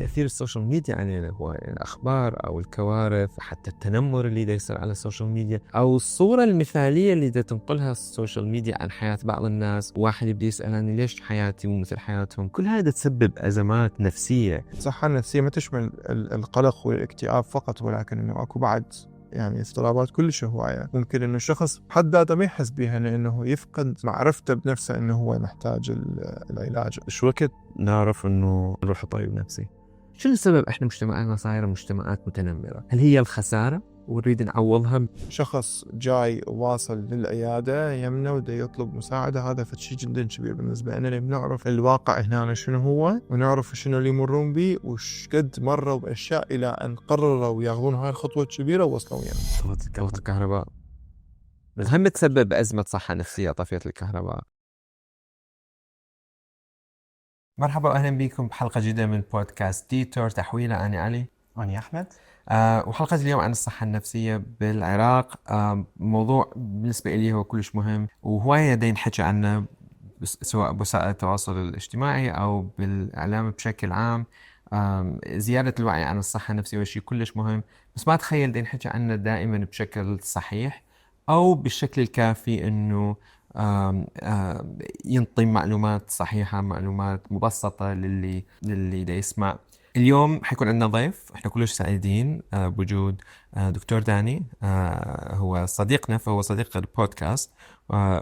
تأثير السوشيال ميديا علينا هو الأخبار أو الكوارث، حتى التنمر اللي دا يصير على السوشيال ميديا، أو الصورة المثالية اللي دا تنقلها السوشيال ميديا عن حياة بعض الناس. واحد يبدي يسألني ليش حياتي مو مثل حياتهم. كل هذا تسبب أزمات نفسية. الصحة النفسية ما تشمل القلق والاكتئاب فقط، ولكن إنه أكو بعد يعني اضطرابات كلش هواية ممكن إنه الشخص بحد ذاته ما يحس بها، لأنه يفقد معرفته بنفسه إنه هو محتاج العلاج. شو وقت نعرف إنه نروح طبيب نفسي؟ شنو السبب إحنا مجتمعنا صايرة مجتمعات متنمرة؟ هل هي الخسارة ونريد نعوضها؟ شخص جاي واصل للعيادة يمنا وده يطلب مساعدة، هذا فشي جدا كبير بالنسبة لنا، لأن نعرف الواقع هنا شنو هو، ونعرف شنو اللي يمرون به، وش قد مروا بأشياء إلى أن قرروا ياخذون هاي الخطوة الكبيرة ووصلوا يعني. طفت الكهرباء هم تسبب أزمة صحة نفسية. طفية الكهرباء. مرحبا وأهلا بكم بحلقة جديدة من بودكاست ديتور تحويلة. أنا علي. أنا أحمد. وحلقة اليوم عن الصحة النفسية بالعراق. موضوع بالنسبة لي هو كلش مهم، وهواية دا ينحكى عنه سواء بوسائل التواصل الاجتماعي أو بالإعلام بشكل عام. زيادة الوعي عن الصحة النفسية شيء كلش مهم، بس ما أتخيل دا ينحكى عنه دائما بشكل صحيح أو بالشكل الكافي إنه ينطي معلومات صحيحة، معلومات مبسطة للي دا يسمع. اليوم حيكون عندنا ضيف، احنا كلش سعيدين بوجود دكتور داني. هو صديقنا، فهو صديق البودكاست،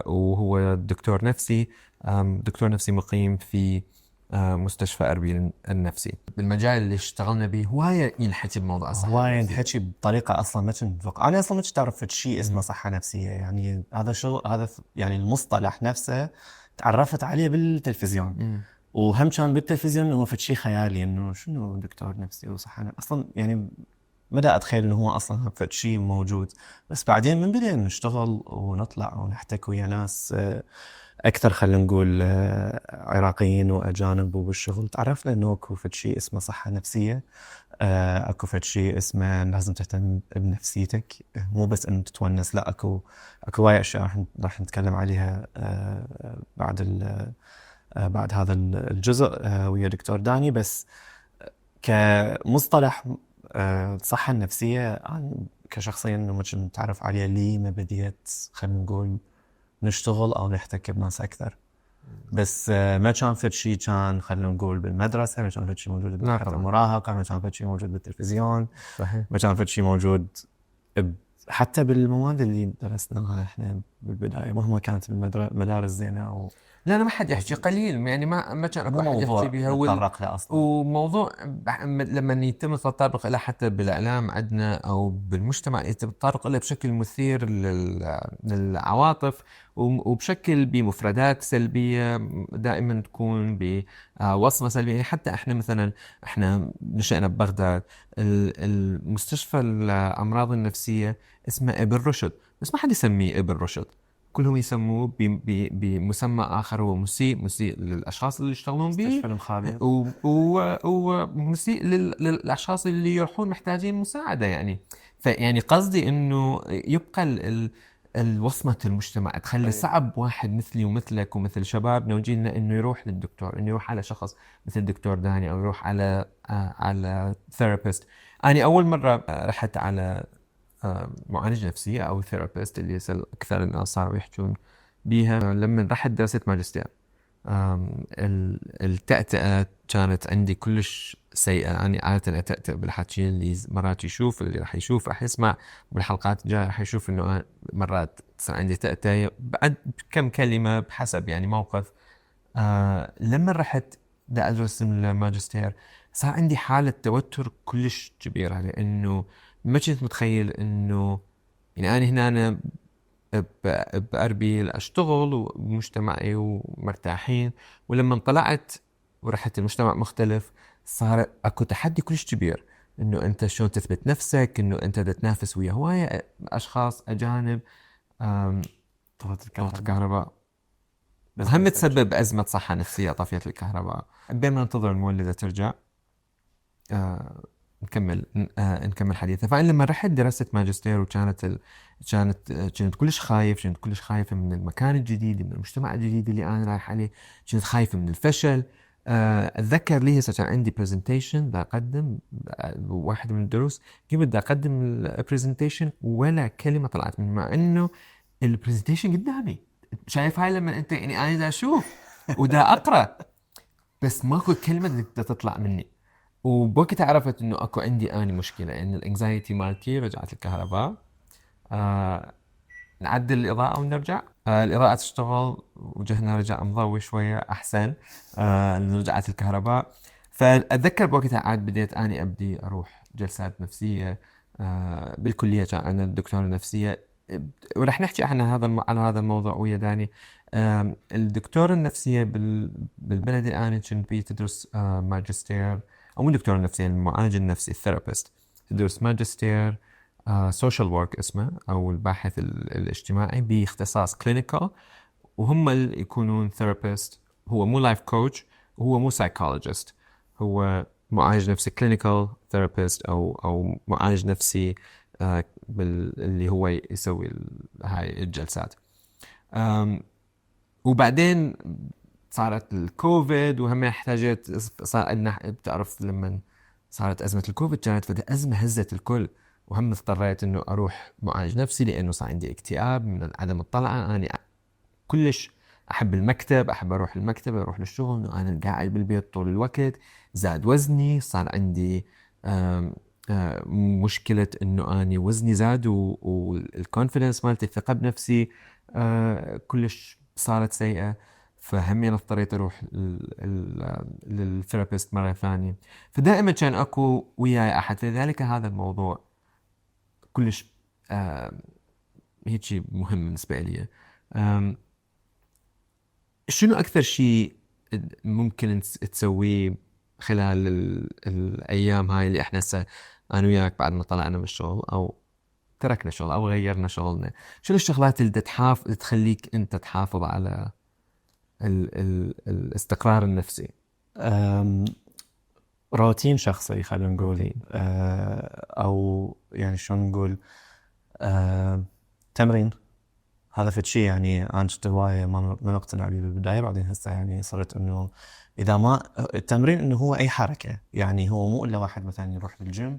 وهو دكتور نفسي مقيم في مستشفى أربيل النفسي. بالمجال اللي اشتغلنا به هواية ينحكي بموضوع الصحة هواية النفسية. ينحكي بطريقة أصلا ما كنت متوقع. أنا أصلا ما كنت أعرف شيء اسمه صحة نفسية، يعني هذا شغل، هذا يعني المصطلح نفسه تعرفت عليه بالتلفزيون. وهم كان بالتلفزيون هو شيء خيالي، إنه شنو دكتور نفسي وصحة نفسية أصلا، يعني ما أتخيل إنه هو أصلا شيء موجود. بس بعدين من بدينا نشتغل ونطلع ونحتك ويا ناس أكثر، خلينا نقول عراقيين وأجانب، وبالشغل تعرفنا إنه أكو شيء اسمه صحة نفسية. أكو شيء اسمه لازم تهتم بنفسيتك، مو بس إن تتونس، لا أكو وايد أشياء راح نتكلم عليها بعد هذا الجزء ويا دكتور داني. بس كمصطلح الصحة النفسية أنا كشخصيا ما كنت متعرف عليه لي ما بديت خلينا نقول نشتغل أو نحتك بناس أكثر. بس ما كان في شيء كان خلينا نقول بالمدرسة، ما كان في شيء موجود بالحياة المراهقة، ما كان في شيء موجود بالتلفزيون. صحيح. ما كان في شيء موجود حتى بالمواد اللي درسناها احنا بالبداية، مهما كانت المدارس زينة أو لا ما حد يحكي قليل، يعني ما كان اكو احد يحكي بها. نتطرق له اصلا. وموضوع لما يتم التطرق له حتى بالاعلام عندنا او بالمجتمع يتم التطرق له بشكل مثير للعواطف، وبشكل بمفردات سلبيه دائما تكون بوصمه سلبيه. يعني حتى احنا مثلا احنا نشأنا ببغداد، المستشفى الامراض النفسيه اسمه ابن رشد، بس ما حد يسميه ابن رشد، كلهم يسموه بمسمى آخر، هو مسيء للأشخاص اللي يشتغلون به، ومسيء للأشخاص اللي يروحون محتاجين مساعدة. يعني قصدي إنه يبقى الوصمة المجتمع تخلي صعب واحد مثلي ومثلك ومثل شبابنا وجيلنا إنه يروح للدكتور، إنه يروح على شخص مثل الدكتور داني، أو يروح على ثيرابيست. أنا أول مرة رحت على معالج نفسي أو ثيرابيست اللي أكثر الناس صاروا يحجون بيها لما رحت درست ماجستير. التأتئة كانت عندي كلش سيئة. أنا عادة أتأتئ بالحكي اللي مرات يشوف، اللي راح يشوف راح يسمع بالحلقات الجاية راح يشوف إنه مرات تصير عندي تأتئة بعد كم كلمة بحسب يعني موقف. لما رحت دا أدرس الماجستير صار عندي حالة توتر كلش كبيرة، لأنه ما كنت متخيل إنه يعني أنا بأربيل أشتغل ومجتمعي ومرتاحين، ولما طلعت ورحت المجتمع مختلف صار أكو تحدي كلش كبير، إنه أنت شلون تثبت نفسك، إنه أنت تتنافس ويا هواية أشخاص أجانب. طفت الكهرباء هم تسبب أزمة صحة نفسية. طفيت الكهرباء بين ما ننتظر المولدة ترجع نكمل حديثنا. فأنا لما رحت درست ماجستير كانت كلش خايف من المكان الجديد، من المجتمع الجديد اللي أنا رايح عليه، كنت خايف من الفشل. اتذكر لي هسه كان عندي برزنتيشن بدي اقدم بواحد من الدروس، كيف بدي اقدم البرزنتيشن ولا كلمه طلعت مني، مع انه البرزنتيشن قدامي. شايف هاي لما انت يعني انا دا اشوف ودا اقرا بس ماكو كلمه بدها تطلع مني. وبوقتها عرفت انه اكو عندي اني مشكله، ان الانكزايتي مالتي رجعت الكهرباء. نعدل الإضاءة ونرجع. الإضاءة تشتغل، وجهنا رجع مضوي شوية أحسن. رجعت الكهرباء. فأتذكر بوقتها عاد بديت أني أبدي أروح جلسات نفسية. بالكلية كان عندنا دكتورة نفسية، ورح نحكي عن هذا الموضوع ويا داني. الدكتورة النفسية بالبلد اللي أنا كنت بيه تدرس ماجستير، أو مو دكتورة نفسية، المعالج النفسي الثيرابيست، تدرس ماجستير سوشيال ورك اسمه، او الباحث الاجتماعي باختصاص كلينيكال، وهم اللي يكونون ثيرابيست. هو مو لايف كوتش، وهو مو سايكولوجيست، هو معالج نفسي كلينيكال ثيرابيست او معالج نفسي اللي هو يسوي هاي الجلسات. وبعدين صارت الكوفيد، وهم احتاجت، صار عندنا بتعرف لما صارت أزمة الكوفيد كانت فده أزمة هزت الكل، وهم اضطريت إنه أروح معالج نفسي لأنه صار عندي اكتئاب من عدم الطلعة. أنا كلش أحب المكتب، أحب أروح المكتب، أروح للشغل، إنه أنا قاعد بالبيت طول الوقت. زاد وزني، صار عندي مشكلة إنه أنا وزني زاد، والكونفيدنس مالتي، الثقة بنفسي كلش صارت سيئة. فهمي اضطريت اروح للثيرابيست مره ثانيه. فدائما كان اكو وياي احد، لذلك هذا الموضوع كلش هيك مهم بالنسبه لي. شنو اكثر شيء ممكن تسويه خلال الايام هاي اللي احنا هسه انا وياك بعد ما طلعنا من الشغل، او تركنا شغل، او غيرنا شغلنا؟ شنو الشغلات اللي تخليك انت تحافظ على الاستقرار النفسي؟ روتين شخصي خلينا نقول، او يعني شلون نقول، تمرين. هذا في شيء يعني انا كنت هوايه ما مقتنع به بالبدايه، بعدين هسه يعني صرت انه اذا ما التمرين انه هو اي حركه، يعني هو مو الا واحد مثلا يروح بالجيم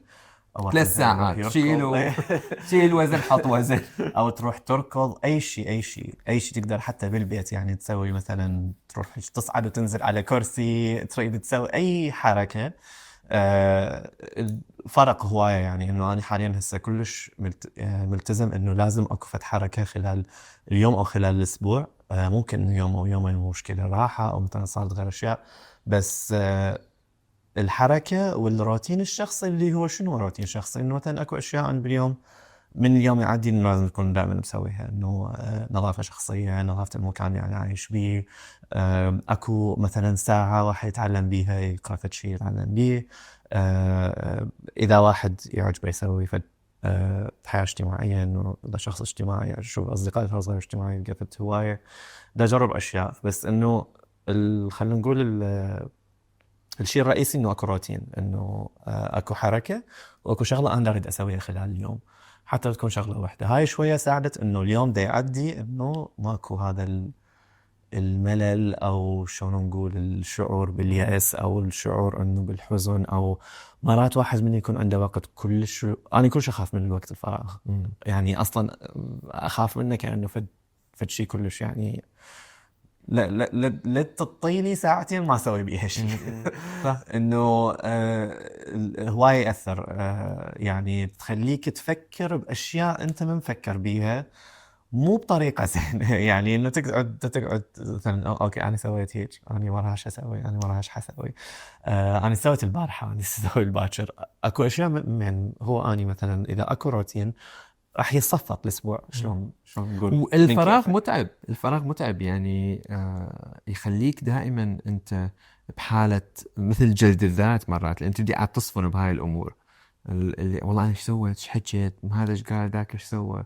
او 3 ساعات شيل وزن، حط وزن، او تروح تركض، اي شيء تقدر حتى بالبيت يعني تسوي، مثلا تروح تصعد وتنزل على كرسي، تريد تسوي اي حركه. فرق هوايه، يعني انه انا حاليا هسه كلش ملتزم انه لازم اكو فد حركه خلال اليوم او خلال الاسبوع. ممكن يوم او يومين مشكله راحه، او مثلا صارت غير اشياء، بس الحركه والروتين الشخصي اللي هو شنو روتين شخصي، انه مثلا اكو اشياء باليوم من اليوم يعدي انه لازم نكون دائما مسويها، انه نظافه شخصيه، نظافه المكان اللي انا عايش بيه. اكو مثلا ساعه واحد يتعلم بيها، يقرا فد شيء يتعلم بيه. اذا واحد يعجبه يسوي فد حياه اجتماعيه، انه اذا شخص اجتماعي يشوف اصدقاء صار اجتماعي، يلقى فد هوايه، دا اجرب اشياء. بس انه خلينا نقول الشيء الرئيسي انه اكو روتين، انه اكو حركه واكو شغله انا اريد اسويها خلال اليوم، حتى تكون شغله واحده. هاي شويه ساعدت انه اليوم دا يعدي انه ماكو هذا الملل، او شلون نقول الشعور باليأس، او الشعور انه بالحزن. او مرات واحد مني يكون عنده وقت كلش، انا كلش اخاف من الوقت الفراغ. يعني اصلا اخاف منه كانه فد شيء كلش يعني لا تطيني ساعتين ما اسوي بيها شيء. صح. انه هواي ياثر، يعني تخليك تفكر باشياء انت ما مفكر بيها، مو بطريقه زينه. يعني انه تقعد مثلا اوكي انا سويت هيك، انا وراها اسوي، انا وراها اسوي، انا سويت البارحه، انا اسوي الباكر. اكو اشياء يعني هو اني مثلا اذا اكو روتين راح يصفط الاسبوع. شلون نقول، والفراغ متعب، الفراغ متعب يعني. يخليك دائما انت بحاله مثل جلد الذات مرات، لان انت بدي قاعد تصفن بهاي الامور اللي والله انا ايش سويت، ايش حكيت، هذا ايش قال، ذاك ايش سوى.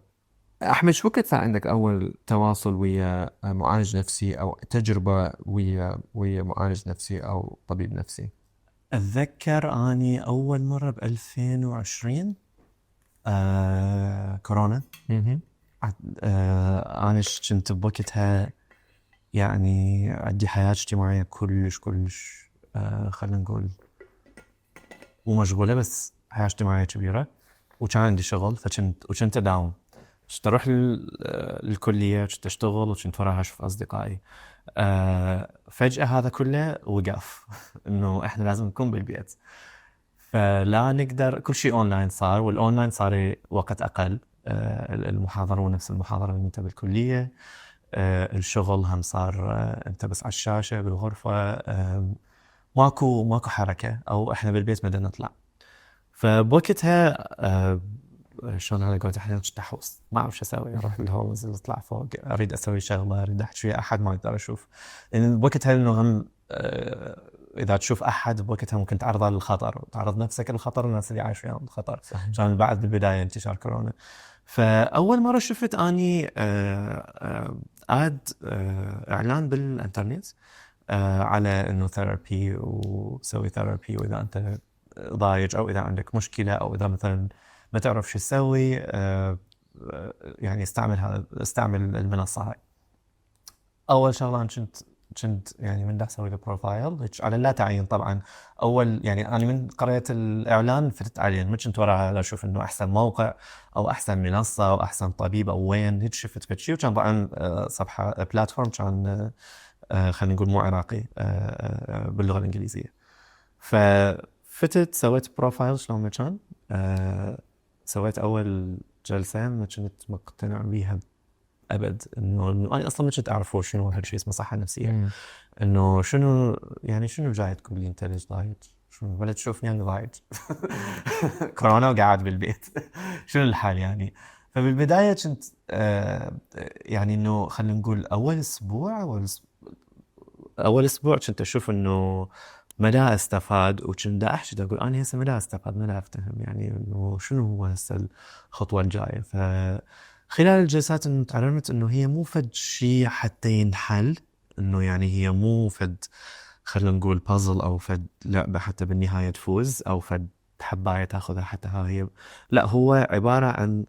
احمد، شو وقت صار عندك اول تواصل ويا معالج نفسي، او تجربه ويا معالج نفسي او طبيب نفسي؟ اتذكر اني اول مره ب2020 كورونا. انا كنت بوقتها يعني عندي حياه اجتماعيه كلش خلينا نقول مو مشغولة بس حياة اجتماعية كبيرة، وكان عندي شغل وكنت أداوم. كنت أروح للكلية، كنت أشتغل، وكنت وراها أشوف أصدقائي. فجأة هذا كله وقف إنه إحنا لازم نكون بالبيت، فلا نقدر، كل شيء أونلاين صار، والأونلاين صار وقت أقل. المحاضرة ونفس المحاضرة اللي أنت بالكلية. الشغل هم صار أنت بس على الشاشة بالغرفة. ماكو حركة، أو إحنا بالبيت بدنا نطلع. فبوقتها شلون على قولت احنا كنت احوس، ما اعرف شو اسوي، اروح الهول انزل اطلع فوق، اريد اسوي شغله، اريد احكي ويا احد ما اقدر اشوف، لان بوقتها انه هم اذا تشوف احد بوقتها ممكن تعرضه للخطر، وتعرض نفسك للخطر، الناس اللي عايش وياهم الخطر. كان بعد بالبدايه انتشار كورونا. فاول مره شفت اني اعلان بالانترنت على انه ثيرابي، وسوي ثيرابي، واذا انت ضايج او اذا عندك مشكله او اذا مثلا ما تعرف شو تسوي، يعني استعمل المنصه هاي. اول شغله أنا كنت يعني من دا اسوي له بروفايل على لا تعيين طبعا. اول يعني انا من قريت الاعلان فتت عليه، ما كنت وراها اشوف انه احسن موقع او احسن منصه او احسن طبيب او وين، هيك شفت فد شيء. وكان طبعا صفحه بلاتفورم كان خلينا نقول مو عراقي، باللغه الانجليزيه. ففتت سويت بروفايل شلون ما كان. سويت اول جلسه ما كنت مقتنع بيها ابد، انه انا اصلا ما كنت اعرف شنو هالشيء اسمه صحه نفسيه. انه شنو جاي تقول لي انت ليش ضايج؟ شنو ولا تشوفني انا ضايج؟ كورونا وقاعد بالبيت. شنو الحال يعني؟ فبالبدايه كنت يعني انه خلينا نقول اول اسبوع كنت اشوف انه ما دا استفاد، وكنت احكي اقول انا هسه ما دا استفاد، ما دا افتهم يعني انه شنو هو هسه الخطوه الجايه. فخلال الجلسات انه تعلمت انه هي مو فد شيء حتى ينحل، انه يعني هي مو فد خلينا نقول بازل او فد لعبه حتى بالنهايه تفوز، او فد حبايه تاخذها حتى هي. لا، هو عباره عن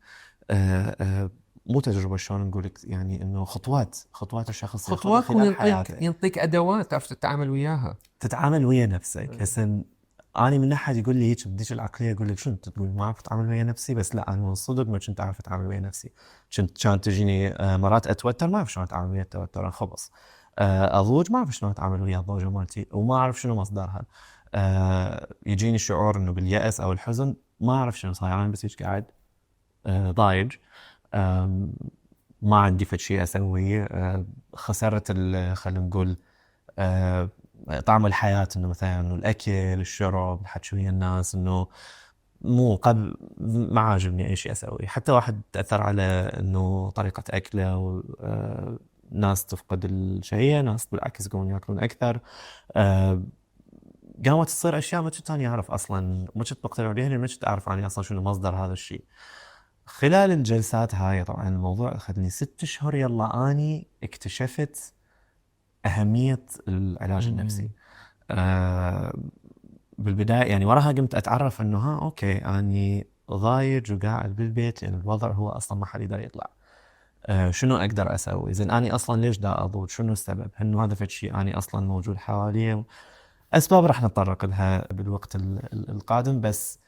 مو تجربه، شلون نقول لك يعني انه خطوات الشخص خطوات، خلال حياته، ينطيك ادوات تعرف تتعامل وياها، تتعامل ويا نفسك. هسه اني من احد يقول لي هيك بديش العقليه، اقول لك شو انت تقول ما اعرف اتعامل ويا نفسي؟ بس لا، انا من الصدق ما كنت اعرف اتعامل ويا نفسي. كانت تجيني مرات اتوتر، ما اعرف شلون اتعامل ويا التوتر، انخبص. اضوج، ما اعرف شلون اتعامل ويا الضوجه مالتي، وما اعرف شنو مصدرها. يجيني شعور انه باليأس او الحزن، ما اعرف شنو صاير، انا بس هيك قاعد ضايج. ما عندي فد شيء اسويه. خسرت خلينا نقول طعم الحياة، انه مثلا انه الاكل، الشرب، الحكي ويا الناس، انه مو قبل ما عاجبني اي شيء اسوي. حتى واحد تاثر على انه طريقة اكله، ناس تفقد الشهية، ناس بالعكس يقومون ياكلون اكثر. قامت تصير اشياء ما كنت اني اعرف اصلا، ما كنت مقتنع بها، ما كنت اعرف اني اصلا شنو مصدر هذا الشيء. خلال الجلسات هاي طبعا الموضوع اخذني 6 اشهر، يلا اني اكتشفت اهمية العلاج النفسي. بالبداية يعني وراها قمت اتعرف انه اوكي اني ضايج وقاعد بالبيت لان الوضع هو اصلا ما حد يقدر يطلع. شنو اقدر اسوي؟ زين اني اصلا ليش دا اضوج؟ شنو السبب؟ انه هذا فد شيء اني اصلا موجود حوالي. اسباب راح نتطرق لها بالوقت القادم. بس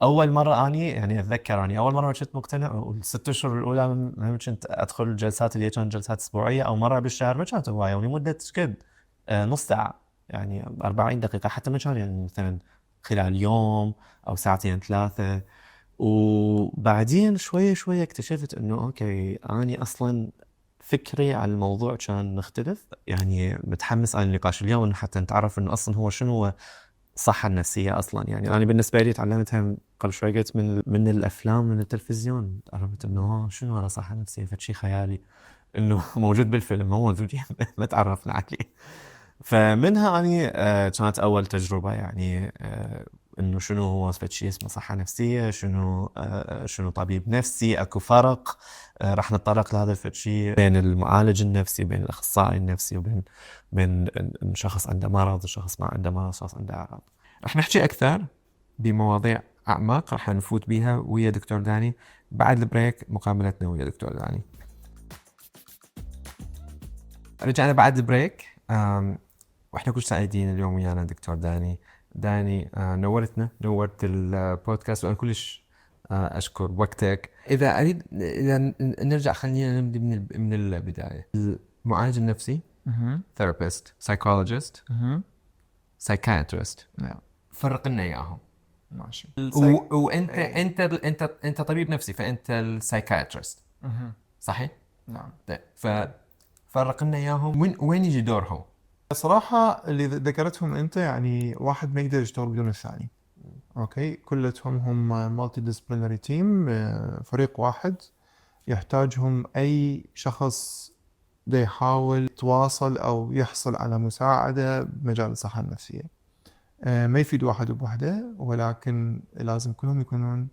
اول مره اني يعني اتذكر اني اول مره كنت مقتنع، والست اشهر الاولى هم كنت ادخل الجلسات اللي كانت جلسات اسبوعيه او مره بالشهر، ما كانت هوايه، ولمده قد نص ساعه، يعني 40 دقيقه، حتى ما كان يعني مثلا خلال يوم او ساعتين ثلاثه. وبعدين شويه شويه اكتشفت انه اوكي اني اصلا فكري على الموضوع كان مختلف. يعني متحمس على النقاش اليوم حتى نتعرف انه اصلا هو شنو هو الصحة النفسية أصلا. يعني أنا بالنسبة لي تعلمتها قبل شوي، قلت من الأفلام، من التلفزيون، عرفت إنه شنو هذا صحة نفسية، فشي خيالي إنه موجود بالفيلم، مو موجود ما تعرفنا عليه. فمنها أني كانت أول تجربة، يعني إنه شنو هو فشي اسمه صحة نفسية، شنو طبيب نفسي، أكو فرق. راح نتطرق لهذا الفشي بين المعالج النفسي، بين الأخصائي النفسي، بين شخص عنده مرض وشخص ما عنده مرض، شخص عنده أعراض. رح نحكي أكثر بمواضيع أعمق رح نفوت بيها ويا دكتور داني بعد البريك، مقابلتنا ويا دكتور داني. رجعنا بعد البريك. واحنا كل سعيدين اليوم ويانا دكتور داني نورتنا، نورت البودكاست، وانا كلش اشكر وقتك. اذا نرجع، خلينا نبدا من البدايه. المعالج النفسي therapist psychologist psychiatrist، نعم فرق لنا اياهم. ماشي. وانت انت طبيب نفسي، فانت السايكايترست صحيح؟ نعم. طيب ففرق لنا اياهم، وين يجي دورهم؟ صراحة اللي ذكرتهم أنت يعني واحد ما يقدر يشتغل بدون الثاني. أوكي، كلهم هم مالتي ديسبلينري تيم، فريق واحد يحتاجهم أي شخص دا يحاول يتواصل أو يحصل على مساعدة بمجال الصحة النفسية. ما يفيد واحد بوحده، ولكن لازم كلهم يكونون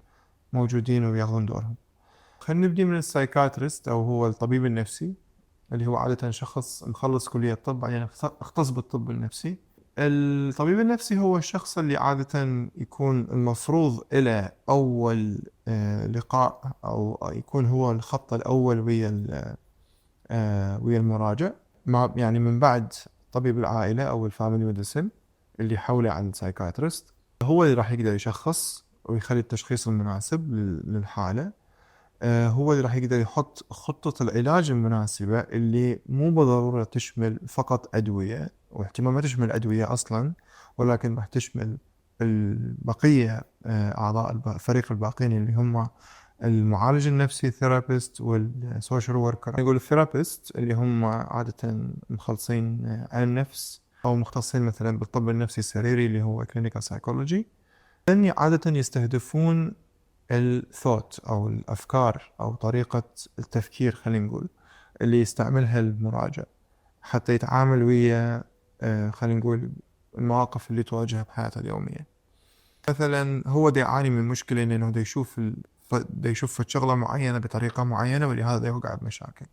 موجودين وياخذون دورهم. خلينا نبدي من السايكاتريست أو هو الطبيب النفسي، اللي هو عادة شخص مخلص كلية طب بعدين اختص بالطب النفسي. الطبيب النفسي هو الشخص اللي عادة يكون المفروض إلى أول لقاء، أو يكون هو الخط الأول ويا المراجع، يعني من بعد طبيب العائلة أو الفاميلي ميديسن اللي حوله عن السايكاتريست. هو اللي راح يقدر يشخص ويخلي التشخيص المناسب للحالة. هو اللي راح يقدر يحط خطة العلاج المناسبة اللي مو بالضرورة تشمل فقط أدوية، واحتمال ما تشمل أدوية أصلا، ولكن راح تشمل البقية أعضاء الفريق الباقين اللي هم المعالج النفسي الثيرابيست والسوشيال وركر. نقول الثيرابيست اللي هم عادة مخلصين علم النفس أو مختصين مثلا بالطب النفسي السريري اللي هو clinical psychology. عادة يستهدفون الثوت أو الأفكار أو طريقة التفكير، خلينا نقول، اللي يستعملها المراجع حتى يتعامل ويا خلينا نقول المواقف اللي تواجهها بحياته اليومية. مثلا هو دا يعاني من مشكلة إنه دا يشوف شغلة معينة بطريقة معينة، ولهذا يوقع بمشاكل.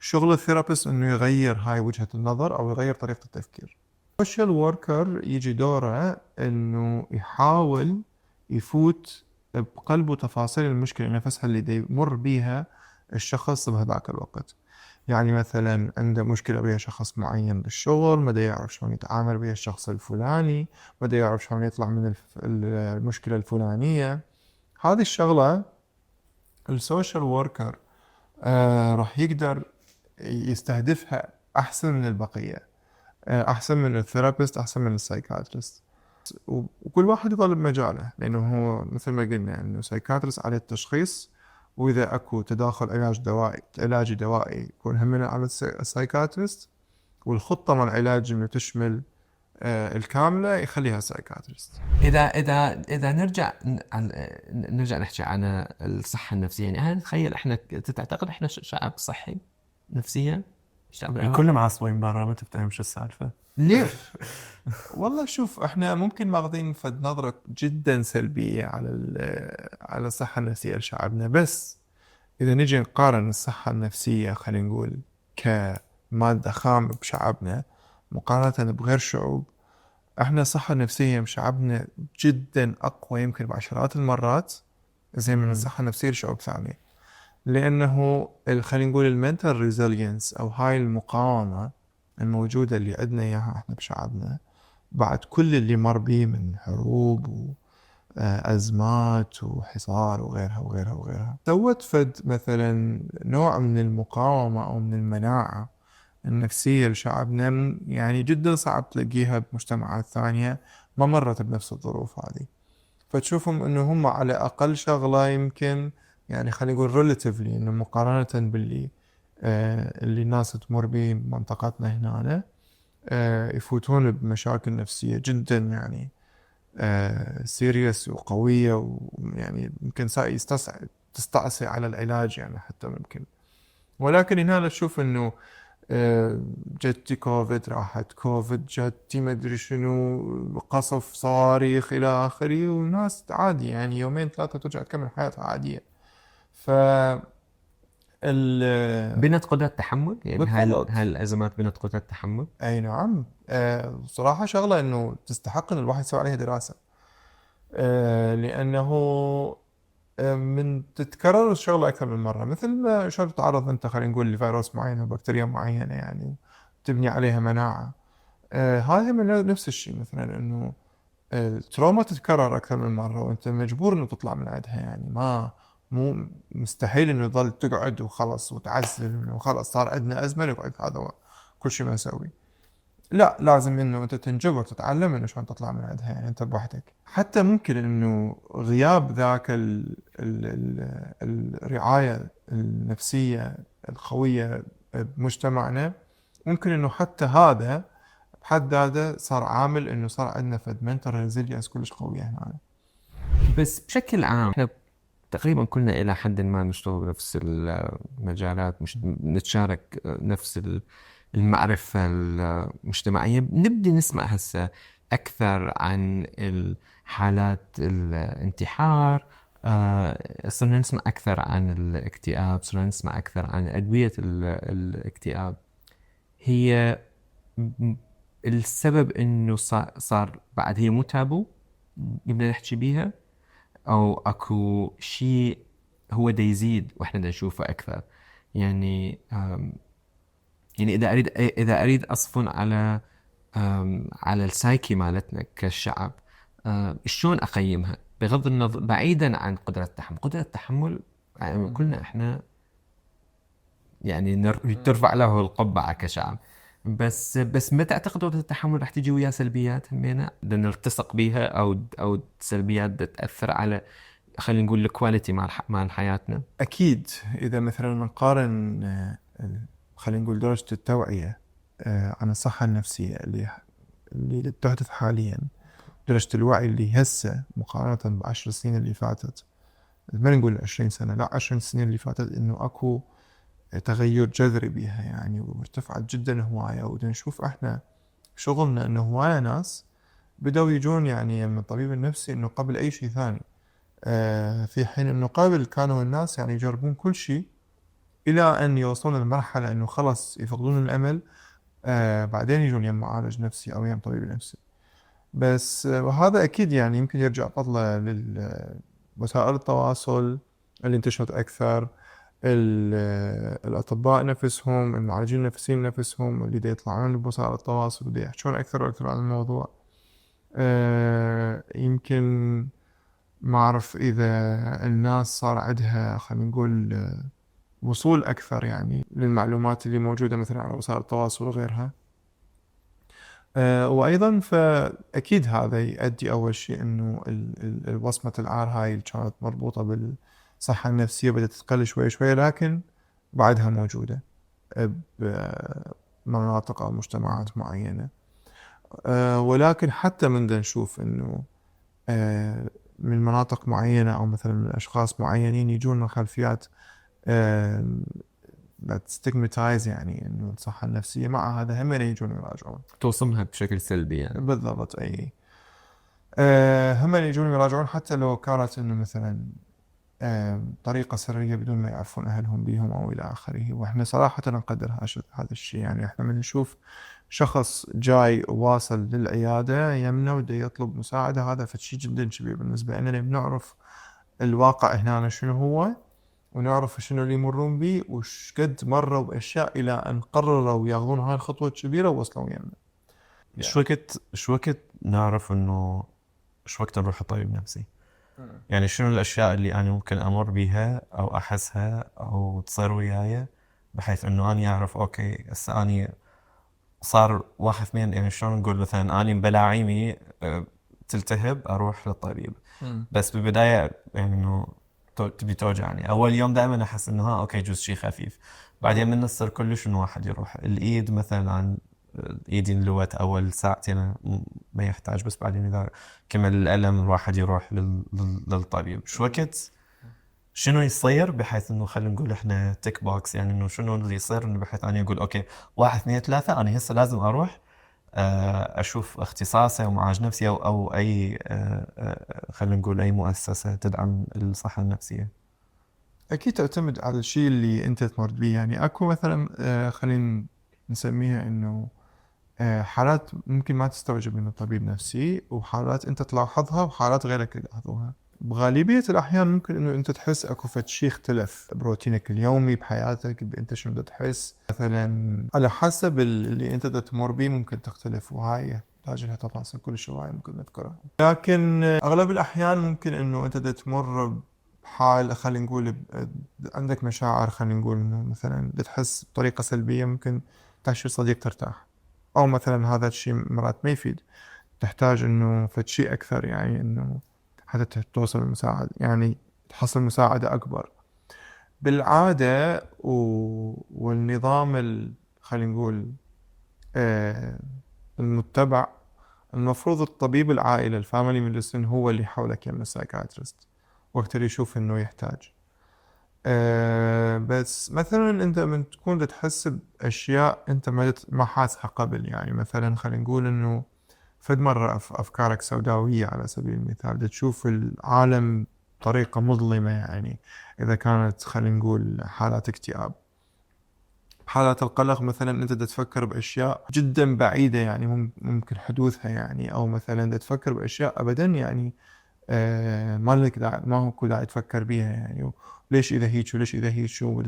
شغل الثيرابيست إنه يغير هاي وجهة النظر أو يغير طريقة التفكير. السوشيال وركر يجي دوره إنه يحاول يفوت بقلب وتفاصيل المشكلة نفسها اللي دا يمر بيها الشخص بهذاك الوقت. يعني مثلا عنده مشكلة ويا شخص معين بالشغل، ما دا يعرف شلون يتعامل ويا الشخص الفلاني، ما دا يعرف شلون يطلع من المشكلة الفلانية. هذه الشغلة السوشيال وركر راح يقدر يستهدفها أحسن من البقية، أحسن من الثيرابيست، أحسن من السايكاتريست. وكل واحد يظل بمجاله، لأنه هو مثل ما قلنا إنه سايكاتريست على التشخيص، وإذا أكو تداخل علاجي دوائي يكون همنا على السايكاتريست، والخطة مع العلاج اللي تشمل الكاملة يخليها سايكاتريست. إذا نرجع نحكي عن الصحة النفسية، يعني هل تخيل إحنا تعتقد إحنا شعب صحي نفسيا؟ الكل معصبين برا، ما تفهم شو السالفة ليه؟ والله شوف، احنا ممكن ماخذين فد نظرة جدا سلبية على الصحة النفسية لشعبنا، بس إذا نجي نقارن الصحة النفسية خلينا نقول كمادة خام بشعبنا مقارنة بغير شعوب، احنا الصحة النفسية بشعبنا جدا أقوى، يمكن بعشرات المرات زي من الصحة النفسية لشعوب ثانية. لأنه خلينا نقول المنتال ريزيلينس أو هاي المقاومة الموجودة اللي عندنا إياها احنا بشعبنا بعد كل اللي مر بيه من حروب وأزمات وحصار وغيرها وغيرها وغيرها، سوت فد مثلا نوع من المقاومة أو من المناعة النفسية لشعبنا، يعني جدا صعب تلاقيها بمجتمعات ثانية ما مرت بنفس الظروف هذه. فتشوفهم إنه هم على أقل شغلة يمكن، يعني خلينا نقول relatively، إنه مقارنة باللي اللي الناس تمر به بمنطقتنا هنا، يفوتون بمشاكل نفسية جدا يعني سيريس وقوية، ويعني يمكن تستعصي على العلاج يعني حتى ممكن. ولكن هنا تشوف إنه جتي كوفيد، راحت كوفيد، جتي مدري شنو، قصف صواريخ إلى آخره، والناس عادي يعني يومين ثلاثة ترجع تكمل حياتها عادية. بنت قدرة تحمل، يعني بالضبط. هاي الأزمات بنت قدرة تحمل. أي نعم. صراحة شغلة إنه تستحق إن الواحد يسوي عليها دراسة، لأنه من تتكرر الشغلة أكثر من مرة، مثل ما شلون تتعرض أنت خلينا نقول لفيروس معين أو بكتيريا معينة يعني تبني عليها مناعة. هذا من نفس الشيء مثلا انه التروما تتكرر اكثر من مره وانت مجبور انه تطلع من عندها، يعني مو مستحيل انه تظل تقعد وخلص وتعزل انه خلص صار عندنا ازمه نقعد هذا هو كل شيء ما نسوي. لا، لازم انه انت تنجبر تتعلم انه شلون تطلع من عندها، يعني انت بوحدك. حتى ممكن انه غياب ذاك الرعايه النفسيه القويه بمجتمعنا، ممكن انه حتى هذا بحد ذاته صار عامل انه صار عندنا فد منتال ريزيلينس كلش قويه هنا. بس بشكل عام احنا تقريبا كلنا الى حد ما نشتغل بنفس المجالات، مش نتشارك نفس المعرفة المجتمعية. نبدي نسمع هسه أكثر عن حالات الانتحار، صرنا نسمع أكثر عن الاكتئاب، صرنا نسمع أكثر عن أدوية الاكتئاب. هي السبب إنه صار بعد هي مو تابو نبدأ نحكي بيها، أو أكو شيء هو دا يزيد وإحنا دا نشوفه أكثر؟ يعني يعني إذا أريد أصفن على السايكي مالتنا كشعب، شلون أقيمها بغض النظر بعيدا عن قدرة التحمل؟ قدرة التحمل يعني كلنا إحنا يعني ترفع له القبعة كشعب، بس متى تعتقد قدرة التحمل راح تجي ويا سلبيات همينة بدنا نلتصق بيها، أو سلبيات تأثر على خلينا نقول الكواليتي مال حياتنا؟ اكيد اذا مثلا نقارن خلينا نقول درجه التوعيه عن الصحه النفسيه اللي تحدث حاليا، درجه الوعي اللي هسه مقارنه ب10 سنين اللي فاتت، ما نقول 20 سنه، لا 10 سنين اللي فاتت، انه اكو تغير جذري بيها يعني، وارتفعت جدا هوايه. ونشوف احنا شغلنا انه هوايه ناس بدأوا يجون يعني من الطبيب النفسي انه قبل اي شيء ثاني، في حين انه قبل كانوا الناس يعني يجربون كل شيء الى ان يوصلون لمرحله انه خلص يفقدون الامل، بعدين يجون يم معالج نفسي او يم طبيب نفسي. بس وهذا اكيد يعني يمكن يرجع فضله لوسائل التواصل اللي انتشرت اكثر، الاطباء نفسهم، المعالجين النفسيين نفسهم اللي دا يطلعون بوسائل التواصل ودا يحكون اكثر واكثر عن الموضوع. يمكن ما أعرف إذا الناس صار عندها خلينا نقول وصول أكثر يعني للمعلومات اللي موجودة مثلا على وسائل التواصل وغيرها. وأيضا فأكيد هذا يؤدي أول شيء إنه وصمة العار هاي اللي كانت مربوطة بالصحة النفسية بدأت تقل شوي شوي، لكن بعدها موجودة بمناطق أو مجتمعات معينة. ولكن حتى من نشوف إنه من مناطق معينة أو مثلا من أشخاص معينين يجون من خلفيات ستيغماتايز يعني إنه الصحة النفسية، مع هذا هم يجون يراجعون، توصمها بشكل سلبي يعني. بالضبط. أي هم يجون يراجعون حتى لو كانت إنه مثلا طريقة سرية بدون ما يعرفون أهلهم بيهم أو إلى آخره. وإحنا صراحة نقدر هذا الشيء، يعني إحنا من نشوف شخص جاي واصل للعيادة يمنا وده يطلب مساعدة، هذا فشي جدا كبير بالنسبة لنا. بنعرف الواقع هنا شنو هو، ونعرف شنو اللي يمرون به، وش قد مروا بأشياء إلى أن قرروا ياخذون هاي الخطوة الكبيرة ووصلوا يمنا. شو وقت نعرف انه شو وقت نروح لطبيب نفسي؟ يعني شنو الاشياء اللي انا ممكن امر بيها او احسها او تصير وياي بحيث انه اني اعرف اوكي هسه اني صار واحد اثنين، يعني شلون نقول مثلا اني بلاعيمي تلتهب اروح للطبيب. بس بالبداية يعني انه تبي توجعني اول يوم دائما احس انه ها اوكي جزء شيء خفيف، بعدين من الصير كلش انه واحد يروح الايد مثلا عن ايدي انلوت اول ساعتين ما يحتاج، بس بعدين اذا كمل الالم الواحد يروح للطبيب. شو وقت شنو يصير بحيث انه خلينا نقول احنا تيك بوكس، يعني انه شنو اللي يصير انه بحيث اني اقول اوكي 1 2 3 انا هسه لازم اروح اشوف اختصاصي او معالج نفسي او اي خلينا نقول اي مؤسسة تدعم الصحة النفسية. أكيد تعتمد على الشيء اللي أنت تمر به. يعني أكو مثلا خلينا نسميها إنه حالات ممكن ما تستوجب من طبيب نفسي، وحالات أنت تلاحظها وحالات غيرك يلاحظوها. بغالبية الأحيان ممكن إنه أنت تحس أكو فد شي اختلف بروتينك اليومي بحياتك، أنت شنو بدك تحس مثلا على حسب اللي أنت تمر بيه ممكن تختلف، وهاي تحتاج لها تفاصيل كل شوية ممكن نذكرها. لكن أغلب الأحيان ممكن إنه أنت تمر بحال خلينا نقول عندك مشاعر، خلينا نقول إنه مثلا بتحس بطريقة سلبية، ممكن تحشي صديق ترتاح، أو مثلا هذا الشيء مرات ما يفيد، تحتاج إنه فد شيء أكثر، يعني إنه حتى توصل المساعدة، يعني تحصل مساعدة أكبر. بالعادة والنظام خلينا نقول المتبع، المفروض الطبيب العائلة الفاميلي ميديسن هو اللي حولك يم السايكاتريست وقت اللي يشوف إنه يحتاج. بس مثلا أنت من تكون تحس بأشياء أنت ما حاسها قبل، يعني مثلا خلينا نقول إنه فد مرة أفكارك سوداوية على سبيل المثال، بدك تشوف العالم بطريقة مظلمة، يعني إذا كانت خلينا نقول حالات اكتئاب. حالات القلق مثلا أنت تفكر بأشياء جدا بعيدة، يعني ممكن حدوثها، يعني أو مثلا تفكر بأشياء أبدا يعني ما لك داعي، ما هو داعي تفكر بيها، يعني ليش إذا هيك وليش إذا هيك شو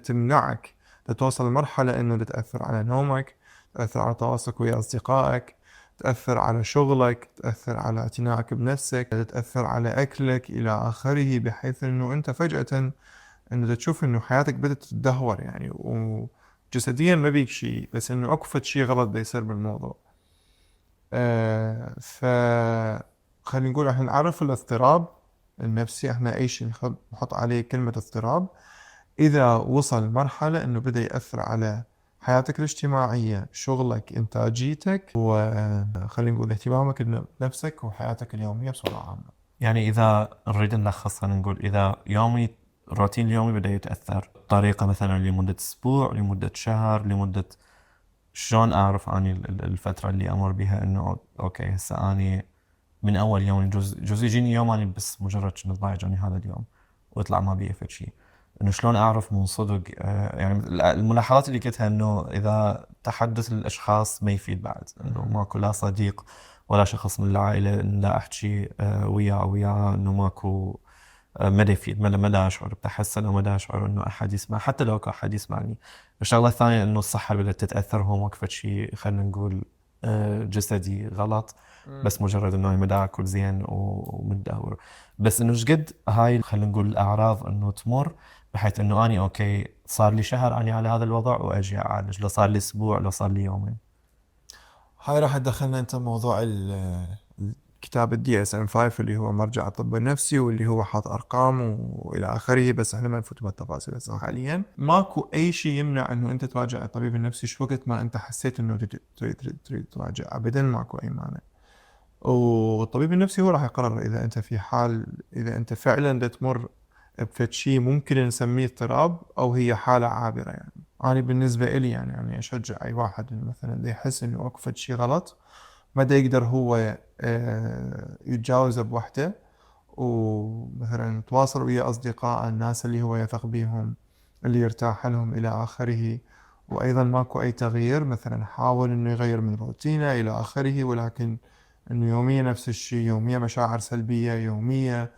تمنعك توصل لمرحلة إنه تأثر على نومك، تأثر على تواصلك ويا أصدقائك، تأثر على شغلك، تأثر على اعتنائك بنفسك، تأثر على أكلك إلى آخره، بحيث إنه أنت فجأة إنه تشوف إنه حياتك بدأت تتدهور، يعني وجسديا ما بيك شيء، بس إنه أكو فد شيء غلط بيصير بالموضوع. ف خلينا نقول احنا نعرف الاضطراب النفسي، احنا اي شيء نحط عليه كلمة اضطراب اذا وصل مرحلة انه بدأ يأثر على حياتك الاجتماعية، شغلك، انتاجيتك، وخلينا نقول اهتمامك بنفسك وحياتك اليومية بصورة عامة. يعني إذا نريد نلخص، خلينا نقول إذا الروتين اليومي بدأ يتأثر بطريقة مثلا لمدة أسبوع، لمدة شهر، لمدة، شلون أعرف أني الفترة اللي أمر بها إنه أوكي هسه أني من أول يوم جزء يجيني يوم أني بس مجرد كنت ضايج أني هذا اليوم ويطلع ما بيه فد شيء، إنه شلون أعرف من صدق. يعني الملاحظات اللي قلتها إنه إذا تحدث الأشخاص ما يفيد بعد، إنه ماكو لا صديق ولا شخص من العائلة إن لا أحكي وياه أو وياه، إنه ماكو مدى يفيد، مدى أشعر بتحسن أو مدى أشعر إنه أحد يسمع، حتى لو كان أحد يسمعني. الشغلة الثانية إنه الصحة بدأت تتأثر، هو ماكو شيء خلينا نقول جسدي غلط، بس مجرد إنه مدى أكل زين ومتدهور. بس إنه شقد هاي خلينا نقول الأعراض إنه تمر، بحيث إنه أني أوكي صار لي شهر أني على هذا الوضع وأجي أعالج، لو صار لي أسبوع، لو صار لي يومين. هاي راح تدخلنا انت موضوع كتاب DSM-5 اللي هو مرجع الطب النفسي، واللي هو حاط ارقام والى اخره، بس احنا ما نفوت بالتفاصيل هسه. حاليا ماكو اي شيء يمنع انه انت تراجع الطبيب النفسي شو وقت ما انت حسيت انه تريد تراجع، ابدا ماكو اي مانع. والطبيب النفسي هو راح يقرر اذا انت في حال، اذا انت فعلا تمر بفد شيء ممكن نسميه اضطراب او هي حالة عابرة. يعني أنا بالنسبة إلي يعني أشجع أي واحد إنه مثلا يحس إنه أكو فد شيء غلط، ما دا يقدر هو يتجاوزه بوحده، ومثلا تواصل ويا أصدقاء، الناس اللي هو يثق بيهم، اللي يرتاح لهم إلى آخره. وأيضا ماكو أي تغيير، مثلا حاول إنه يغير من روتينه إلى آخره، ولكن إنه يوميا نفس الشيء، يوميا مشاعر سلبية، يوميا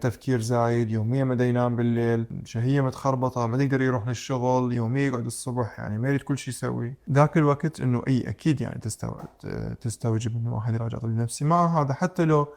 تفكير زايد، يوميا ما دا ينام بالليل، شهية متخربطة، ما يقدر يروح للشغل، يوميا يقعد الصبح، يعني ما يريد كل شيء يسوي ذاك الوقت. إنه أي أكيد يعني تستوجب إنه واحد يراجع طبيب نفسي. مع هذا حتى لو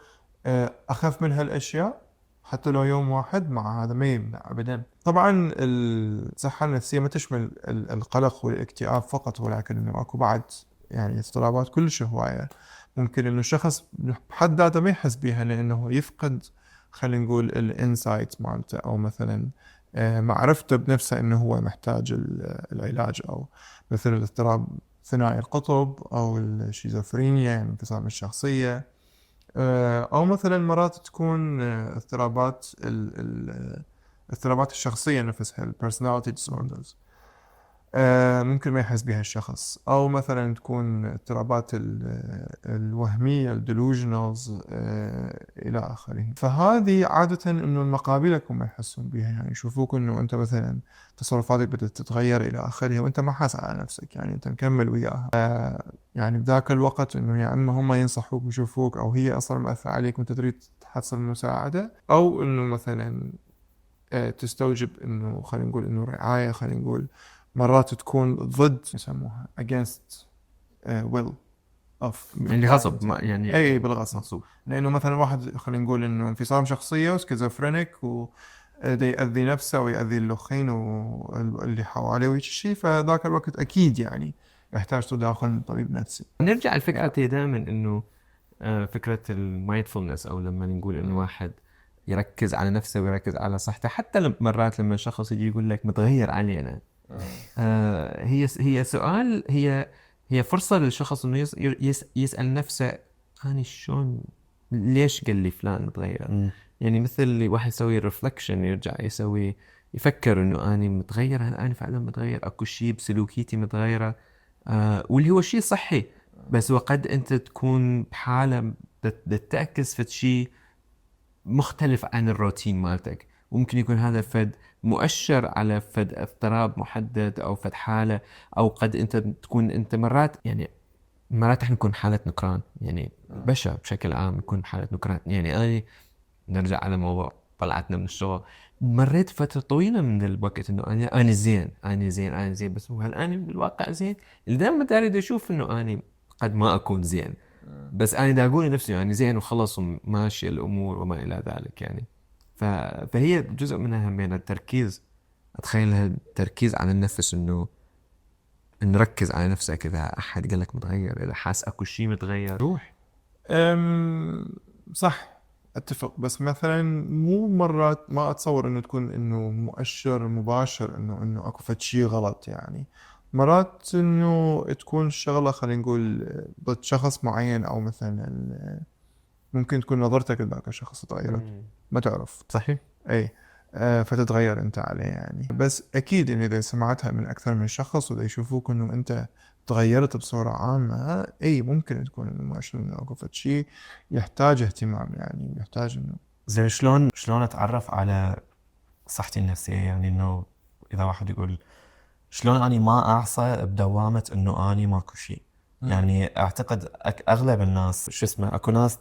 أخف من هالأشياء، حتى لو يوم واحد، مع هذا ما يمنع أبدا. طبعا الصحة النفسية ما تشمل القلق والاكتئاب فقط، ولكن إنه أكو بعد يعني اضطرابات كلش هواية ممكن إنه الشخص بحد ذاته ما يحس بيها، لأنه يفقد خلينا نقول الانسايت مالته، أو مثلا معرفته بنفسه إنه هو محتاج العلاج، أو مثل الاضطراب ثنائي القطب، أو الشيزوفرينيا يعني انفصام الشخصية، أو مثلا مرات تكون اضطرابات الشخصية نفسها، ال personality disorders. ممكن ما يحس بها الشخص، أو مثلا تكون اضطرابات الوهمية الديلوجنالز إلى آخره. فهذه عادة إنه المقابلكم ما يحسون بها، يعني يشوفوك إنه أنت مثلا تصرفاتك بدأت تتغير إلى آخره وأنت ما حاس على نفسك، يعني أنت مكمل وياها. يعني بذاك الوقت إنه يا إما هم ينصحوك ويشوفوك، أو هي أصلا مأثرة عليك وأنت تريد تحصل مساعدة، أو إنه مثلا تستوجب إنه خلينا نقول إنه رعاية، خلينا نقول مرات تكون ضد، يسموها against will of يعني غصب ما يعني اي بالغصب. مغصوب. لانه مثلا واحد خلينا نقول انه انفصام شخصيه وسكيزوفرينيك ودا يأذي نفسه ويأذي الاخرين واللي حواليه وهيك شيء، فذاك الوقت اكيد يعني يحتاج تداخل من طبيب نفسي. نرجع لفكرة هي دائما انه فكرة المايندفولنس، او لما نقول انه واحد يركز على نفسه ويركز على صحته. حتى مرات لما شخص يجي يقول لك متغير علينا، هي سؤال، هي فرصة للشخص انه يسأل نفسه انا شلون، ليش قال لي فلان متغير؟ يعني مثل اللي واحد يسوي ريفلكشن، يرجع يفكر انه انا متغير، هل انا فعلا متغير؟ اكو شيء بسلوكيتي متغيرة؟ واللي هو شيء صحي، بس وقد انت تكون بحالة تعكس فد شيء مختلف عن الروتين مالتك، وممكن يكون هذا فد مؤشر على فد اضطراب محدد او فد حالة، او قد انت تكون انت مرات، يعني مرات احنا نكون حالة نكران، يعني بشر بشكل عام نكون حالة نكران. يعني انا نرجع على موضوع طلعتنا من الشغل، مريت فترة طويلة من الوقت انه انا زين انا زين انا زين، بس هو هل انا بالواقع زين؟ اللي دائما اريد اشوف انه انا قد ما اكون زين، بس انا دا اقول لنفسي يعني زين وخلص وماشي الامور وما الى ذلك يعني. فهي جزء منها همين التركيز، اتخيلها التركيز على النفس، انه نركز على نفسك. اذا احد قال لك متغير، اذا حاس اكو شيء متغير، روح. صح، اتفق، بس مثلا مو مرات ما اتصور انه تكون انه مؤشر مباشر انه اكو فد شيء غلط. يعني مرات انه تكون الشغله خلينا نقول ضد شخص معين، او مثلا ممكن تكون نظرتك لذاك الشخص تغيرت، ما تعرف. صحيح. اي فتتغير انت عليه يعني. بس اكيد انه اذا سمعتها من اكثر من شخص واذا يشوفوك انه انت تغيرت بصورة عامة، اي ممكن تكون انه مؤشر انه اكو فد شيء يحتاج اهتمام، يعني يحتاج انه زين شلون اتعرف على صحتي النفسية؟ يعني انه اذا واحد يقول شلون اني ما اعصى بدوامة انه اني ماكو شيء. يعني اعتقد اغلب الناس شو اسمه، اكو ناس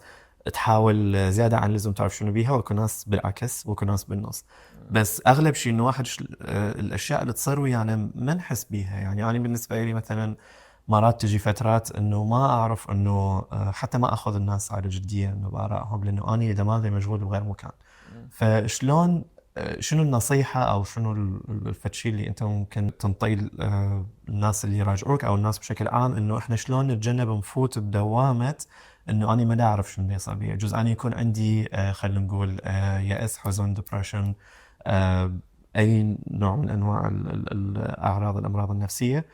تحاول زيادة عن اللزوم تعرف شنو بيها، واكو ناس بالعكس، واكو ناس بالنص. بس اغلب شيء انه واحد الاشياء اللي تصير ويانا ما نحس بيها. يعني انا بالنسبة لي مثلا مرات تجي فترات انه ما اعرف انه حتى ما اخذ الناس على جدية انه بارائهم، لانه اني دماغي مشغول بغير مكان. فشلون شنو النصيحة أو شنو الفتشي اللي أنت ممكن تنطي الناس اللي يراجعوك أو الناس بشكل عام، إنه إحنا شلون نتجنب نفوت بدوامة إنه أنا ما أعرف شنو اللي يصير بي؟ جزء أنا يكون عندي خلينا نقول يأس، حزن، ديبرشن، أي نوع من أنواع الأعراض، الأمراض النفسية،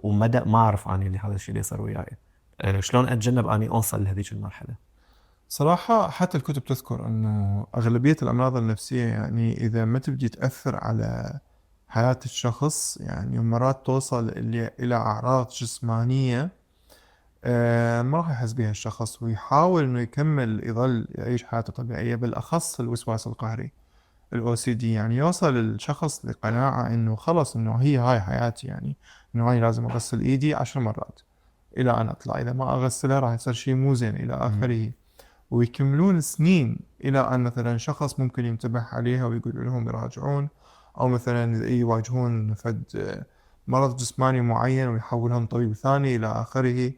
ومدى ما أعرف أنا اللي هذا الشيء اللي يصير وياي. شلون أتجنب أني أوصل لهذيك المرحلة؟ صراحة حتى الكتب تذكر انه اغلبية الامراض النفسية يعني اذا ما تبدي تأثر على حياة الشخص، يعني مرات توصل الى اعراض جسمانية ما راح يحس بها الشخص، ويحاول انه يكمل يظل يعيش حياته طبيعية. بالاخص الوسواس القهري، OCD، يعني يوصل الشخص لقناعة انه خلص انه هاي حياتي، يعني انه هاي لازم اغسل ايدي 10 مرات الى ان اطلع، اذا ما اغسلها راح يصير شيء مو زين الى اخره. ويكملون سنين الى ان مثلا شخص ممكن ينتبه عليها ويقول لهم يراجعون، او مثلا يواجهون فد مرض جسماني معين ويحولهم طبيب ثاني الى اخره.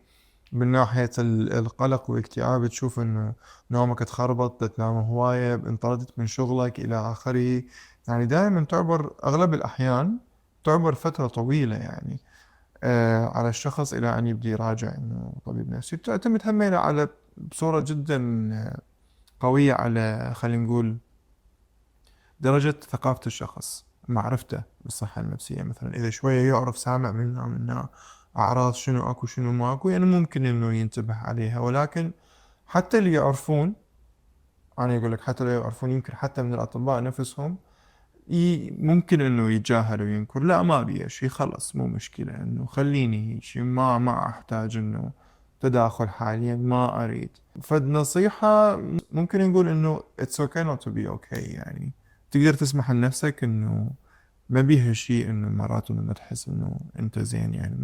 من ناحية القلق والاكتئاب تشوف انه نومك تخربط، تنام هواية، انطردت من شغلك الى اخره. يعني دائما تعبر اغلب الاحيان تعبر فترة طويلة يعني على الشخص الى ان يبدي يراجع انه طبيب نفسي. تعتمد هم على بصورة جدا قوية على خلينا نقول درجة ثقافة الشخص، معرفته بالصحة النفسية. مثلا إذا شوية يعرف سامع منا أعراض شنو أكو شنو ما أكو، يعني ممكن إنه ينتبه عليها. ولكن حتى اللي يعرفون، أنا يقول لك حتى اللي يعرفون، يمكن حتى من الأطباء نفسهم ممكن انه يتجاهل وينكر، لا ما ابي شيء، خلص مو مشكلة، انه خليني هيك، ما احتاج انه تداخل حاليا، ما اريد. فالنصيحة ممكن نقول انه it's okay not to be okay، يعني تقدر تسمح لنفسك انه ما بيها شيء، انه مرات انه ما تحس انه انت زين، يعني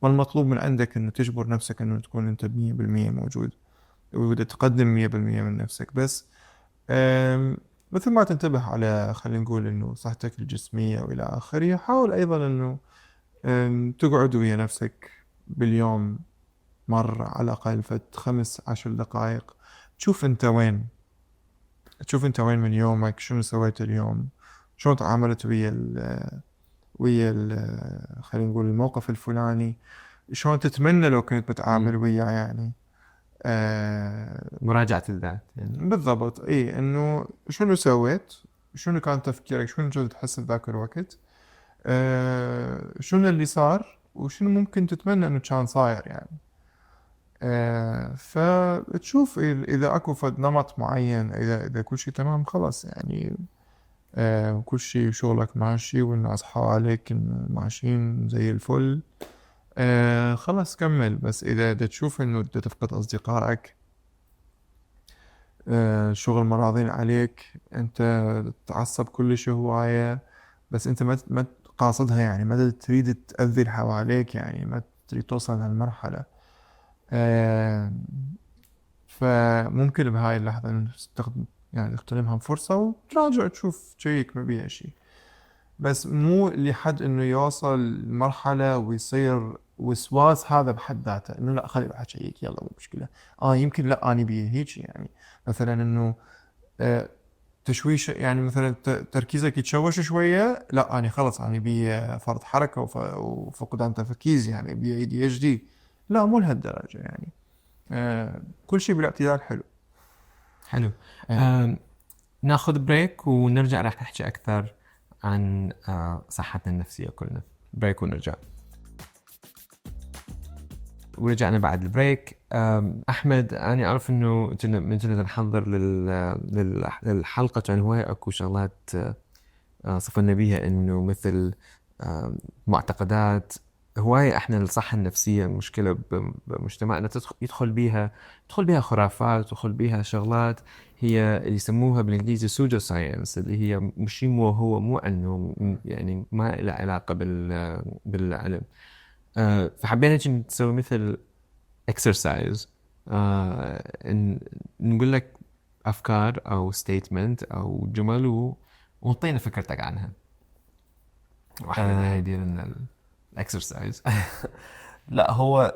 ما المطلوب من عندك انه تجبر نفسك انه تكون انت 100% موجود وبدأ تقدم 100% من نفسك. بس مثل ما تنتبه على، خلينا نقول انه صحتك الجسمية والى اخره، حاول ايضا انه تقعد ويا نفسك باليوم مرة على الاقل 15-10 دقائق، تشوف انت وين، من يومك، شنو سويت اليوم، شلون تعاملت خلينا نقول الموقف الفلاني، شلون تتمنى لو كنت بتعامل وياه، يعني مراجعة الذات يعني. بالضبط. اي انه شنو سويت، شنو كان تفكيرك، شنو كنت تحس بذاك الوقت، شنو اللي صار، وشنو ممكن تتمنى انه كان صاير، يعني فتشوف اذا اكو فد نمط معين، اذا كل شيء تمام خلاص، يعني كل شيء شغلك ماشي والناس حواليك ماشيين زي الفل، خلاص كمل. بس اذا تشوف انه تفقد اصدقائك، شغل مراضين عليك، انت تتعصب كلش هواية، بس انت ما قاصدها، يعني ما تريد تأذي اللي حواليك، يعني ما تريد توصل لهالمرحلة، آه، فممكن بهاي اللحظة انه تستخدم، يعني تغتنمها فرصة وتراجع تشوف شيك ما بيها شي، بس مو لحد انه يوصل مرحلة ويصير وسواس هذا بحد ذاته، انه لا خلي اروح اشيك يلا مو مشكلة، يمكن لا اني بيه هيك، يعني مثلا انه تشويش، يعني مثلا تركيزك يتشوش شوية، لا أنا خلص أنا بي فرط حركة وفقدان تركيز، يعني بي ADHD، لا مو لهالدرجة، يعني كل شيء بالاعتدال حلو. حلو. ناخذ بريك ونرجع راح نحكي أكثر عن صحتنا النفسية كلنا. بريك ونرجع. ورجعنا بعد البريك. أحمد، أنا أعرف إنه كنا نحضر للحلقة، كان هواي أكو شغلات صفنا بيها، إنه مثل معتقدات هواية إحنا الصحة النفسية مشكلة بمجتمعنا، يدخل بيها خرافات، يدخل بيها شغلات هي اللي يسموها بالإنجليزي سودو ساينس، اللي هي مش هو مو علم، يعني ما له علاقة بالعلم. فحبينا نسوي مثل exercise، نقول لك أفكار أو statement أو جمل ونعطينا فكرتك عنها. واحدة هاي ديالنا الاكسرسايز. لا هو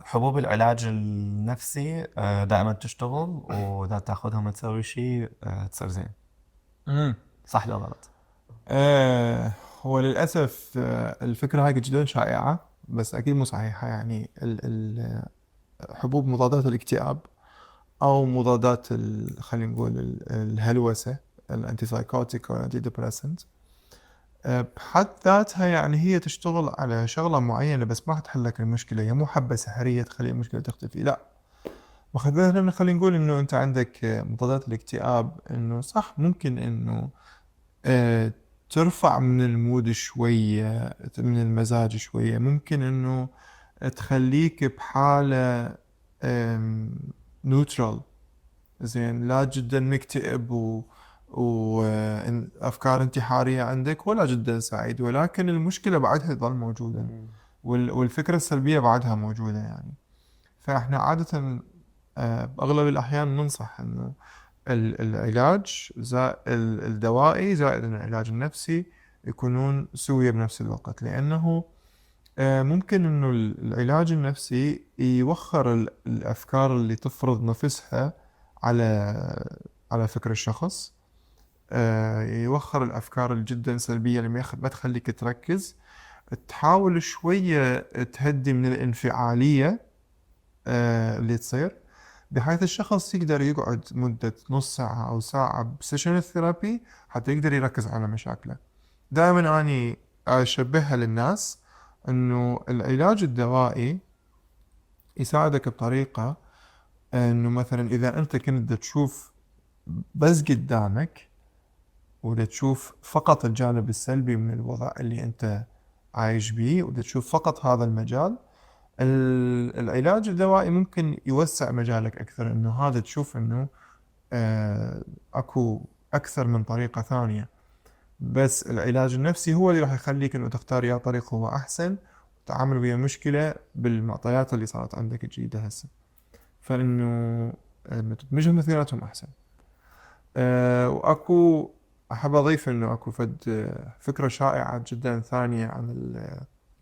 حبوب العلاج النفسي دائما تشتغل، وإذا تاخذها ما تسوي شيء تصير زين. صح ولا غلط؟ هو للأسف الفكرة هاي جدا شائعة، بس أكيد مو صحيحة، يعني حبوب مضادات الاكتئاب أو مضادات خلينا نقول الهلوسة، الأنتي سايكوتيك أو الأنتي ديبريسنت، بحد ذاتها يعني هي تشتغل على شغلة معينة، بس ما تحل لك المشكلة، هي مو حبة سحرية تخلي المشكلة تختفي، لا. وخلينا نقول إنه أنت عندك مضادات الاكتئاب، إنه صح ممكن إنه ترفع من المود شوية، من المزاج شوية، ممكن إنه تخليك بحالة نوترال، زين، لا جدا مكتئب وأفكار انتحارية عندك، ولا جدا سعيد، ولكن المشكلة بعدها تظل موجودة، والفكرة السلبية بعدها موجودة، يعني. فإحنا عادة بأغلب الأحيان ننصح إنه العلاج الدوائي زائد العلاج النفسي يكونون سوية بنفس الوقت، لأنه ممكن إنه العلاج النفسي يوخر الأفكار اللي تفرض نفسها على فكر الشخص، يوخر الأفكار الجدا سلبية اللي ما تخليك تركز، تحاول شوية تهدي من الانفعالية اللي تصير، بحيث الشخص يقدر يقعد مدة نص ساعة أو ساعة بسيشن الثيرابي حتى يقدر يركز على مشاكله. دائما أني أشبهها للناس أنه العلاج الدوائي يساعدك بطريقة أنه مثلا إذا أنت كنت تشوف بس قدامك ودا تشوف فقط الجانب السلبي من الوضع اللي أنت عايش بيه، ودا تشوف فقط هذا المجال. العلاج الدوائي ممكن يوسع مجالك أكثر، إنه هذا تشوف إنه أكو أكثر من طريقة ثانية. بس العلاج النفسي هو اللي راح يخليك إنه تختار يا طريق هو أحسن وتعامل ويا مشكلة بالمعطيات اللي صارت عندك الجديدة هسه، فإنه لما تدمجهم اثنيناتهم أحسن. وأكو أحب أضيف إنه أكو فكرة شائعة جدا ثانية عن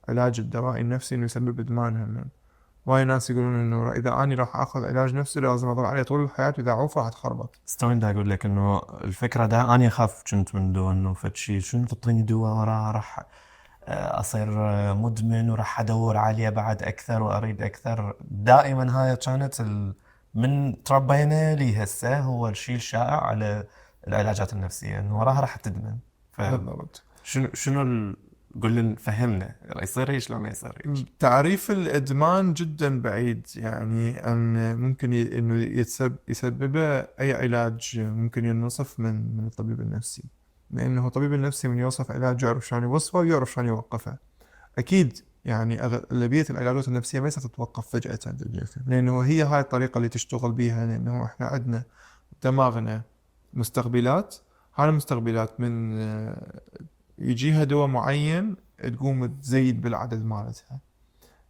العلاج الدوائي النفسي، إنه يسبب إدمان. هم وايد ناس يقولون إنه إذا أنا راح أخذ علاج نفسي لازم أضل عليه طول الحياة، وإذا عوف راح أتخربط. ستوين دا أقول لك إنه الفكرة ده أنا أخاف كنت من دوا إنه فشي شنو تعطيني دوا وراه راح أصير مدمن وراح أدور عليه بعد أكثر وأريد أكثر. دائما هاي كانت من تربينا لي هسه هو الشيء الشائع على العلاجات النفسية إنه وراها راح تدمن. بالضبط. شنو قول لنا فهمنا يصير هيك لو ما يصير هيك. تعريف الإدمان جدا بعيد، يعني أن ممكن إنه يسببه أي علاج ممكن ينوصف من الطبيب النفسي، لأنه الطبيب النفسي من يوصف علاج يعرف شلون يوصفه ويعرف شلون يوقفه. أكيد يعني أغلبية العلاجات النفسية ما ستتوقف فجأة، لأنه هي هاي الطريقة اللي تشتغل بيها، لأنه إحنا عندنا دماغنا مستقبلات. هاي المستقبلات من يجيها دواء معين تقوم تزيد بالعدد مالتها،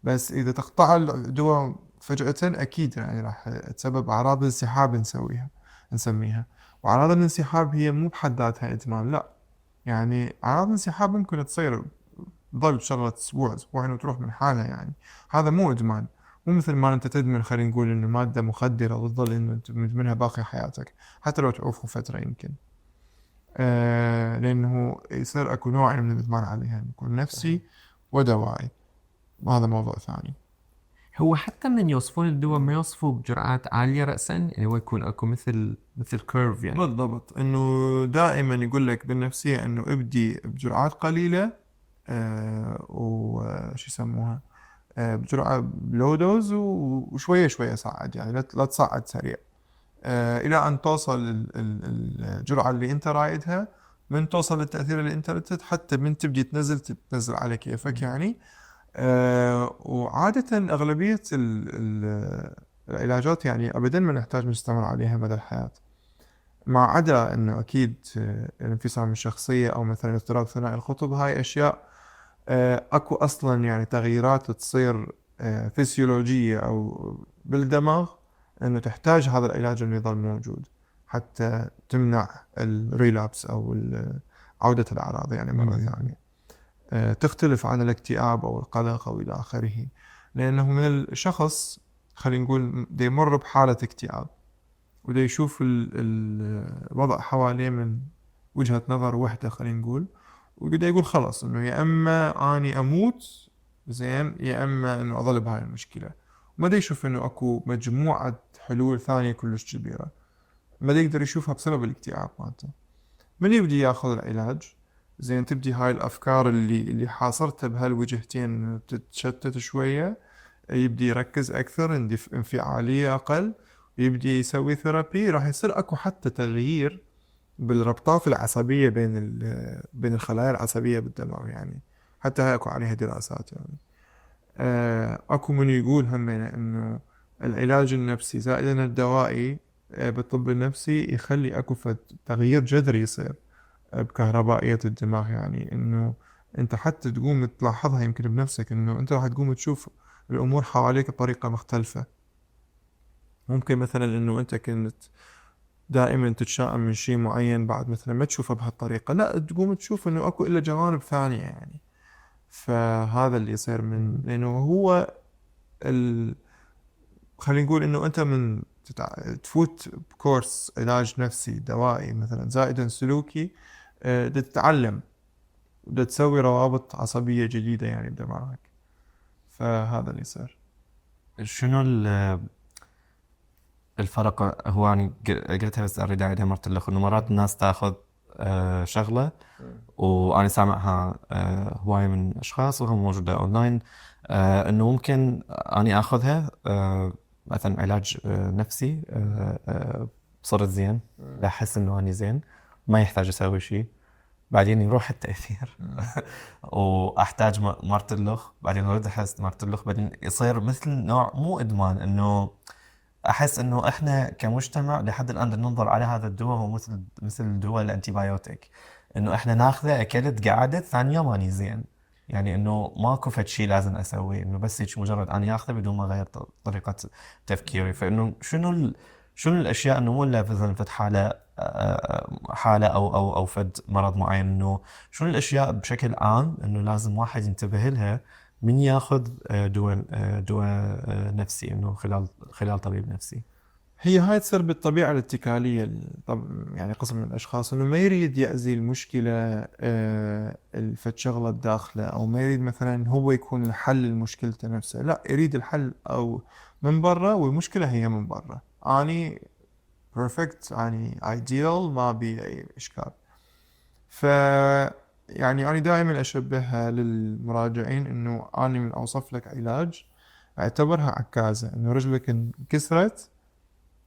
بس إذا تقطع الدواء فجأة أكيد يعني راح تسبب أعراض انسحاب نسميها. وأعراض الانسحاب هي مو بحد ذاتها إدمان، لا، يعني أعراض الانسحاب ممكن تصير ظل شغلة أسبوعين وتروح من حالها، يعني هذا مو إدمان. مو مثل ما أنت تدمن، خلينا نقول إنه مادة مخدرة وتظل إنه تدمنها باقي حياتك حتى لو تعوف فترة يمكن. لأنه يصير أكو نوع من الإدمان عليها، يكون نفسي ودوائي، وهذا موضوع ثاني. هو حتى من يوصفون الدواء ما يوصفوا بجرعات عالية رأسا، يعني هو يكون اكو مثل كيرف يعني. بالضبط، إنه دائما يقول لك بالنفسية إنه ابدي بجرعات قليلة، وش يسموها، بجرعة لو دوز، وشوية شوية صعد، يعني لا تصعد سريع، إلى أن توصل الجرعة اللي أنت رايدها. من توصل للتأثير اللي أنت ردت، حتى من تبدي تنزل على كيفك يعني. وعادة أغلبية العلاجات يعني أبدا ما نحتاج نستمر عليها مدى الحياة، ما عدا أنه أكيد الانفصام الشخصية أو مثلا اضطراب ثنائي القطب، هاي أشياء أكو أصلا يعني تغييرات تصير فسيولوجية أو بالدماغ، أنه تحتاج هذا العلاج أنه يظل موجود حتى تمنع الريلابس أو عودة الأعراض يعني مرة ثانية. تختلف عن الاكتئاب أو القلق أو إلى آخره، لأنه من الشخص خلينا نقول دا يمر بحالة اكتئاب ودا يشوف الوضع حواليه من وجهة نظر وحدة، خلينا نقول، وبدا يقول خلاص إنه يا إما أني أموت زين، يا إما إنه أظل بهاي المشكلة. ما دا يشوف إنه أكو مجموعة حلول ثانية كلش كبيرة، ما دا يقدر يشوفها بسبب الاكتئاب مالته. من يبدي ياخذ العلاج زين، تبدي هاي الأفكار اللي حاصرته بهالوجهتين تتشتت شوية، يبدي يركز أكثر، انفعالية أقل، يبدي يسوي ثيرابي، راح يصير أكو حتى تغيير بالربطات العصبية بين الخلايا العصبية بالدماغ، يعني حتى هاي أكو عليها دراسات يعني. أكو من يقول همينة إنه العلاج النفسي زائدا الدوائي بالطب النفسي يخلي أكو تغيير جذري يصير بكهربائية الدماغ، يعني إنه أنت حتى تقوم تلاحظها يمكن بنفسك، إنه أنت راح تقوم تشوف الأمور حواليك بطريقة مختلفة. ممكن مثلا إنه أنت كنت دائما تتشائم من شيء معين، بعد مثلا ما تشوفه بهالطريقة، لا تقوم تشوف إنه أكو إلا جوانب ثانية يعني. فهذا اللي يصير لأنه هو خلينا نقول إنه أنت من تفوت بكورس علاج نفسي دوائي مثلا زائدا سلوكي، تتعلم وتسوي روابط عصبية جديدة يعني بدماغك، فهذا اللي يصير. شنو الفرق؟ هو يعني قلتها بس أريد أعيدها مرة الأخرى، إنه مرات الناس تأخذ شغلة وأنا سامعها هواي من أشخاص وهم موجودة أونلاين، إنه ممكن أنا أخذها مثلا علاج نفسي، صرت زين، لا أحس إنه أنا زين، ما يحتاج اسوي شيء، بعدين يروح التأثير واحتاج مرتلخ، بعدين ارد احس مرتلخ، بعدين يصير مثل نوع مو ادمان، انه احس انه احنا كمجتمع لحد الان بدنا ننظر على هذا الدواء هو مثل دواء الانتيبيوتيك، انه احنا ناخذه اكلت قعدت ثانيه ماني زين، يعني انه ماكو فد شيء لازم اسويه، انه بس هيك مجرد اني اخذه بدون ما اغير طريقه تفكيري. فانه شنو الاشياء، انه مو الا مثلا فد حاله او فد مرض معين، انه شنو الاشياء بشكل عام انه لازم واحد ينتبه لها من ياخذ دواء نفسي، انه خلال طبيب نفسي. هي هاي تصير بالطبيعة الاتكالية يعني قسم من الأشخاص إنه ما يريد يأذي المشكلة الفد شغلة داخله، أو ما يريد مثلا هو يكون الحل لمشكلته نفسه، لا يريد الحل أو من برا، والمشكلة هي من برا. أني بيرفكت، أني ايديال، ما بي أي إشكال. ف يعني أنا دائما أشبهها للمراجعين إنه أنا من أوصف لك علاج أعتبرها عكازة، إنه رجلك انكسرت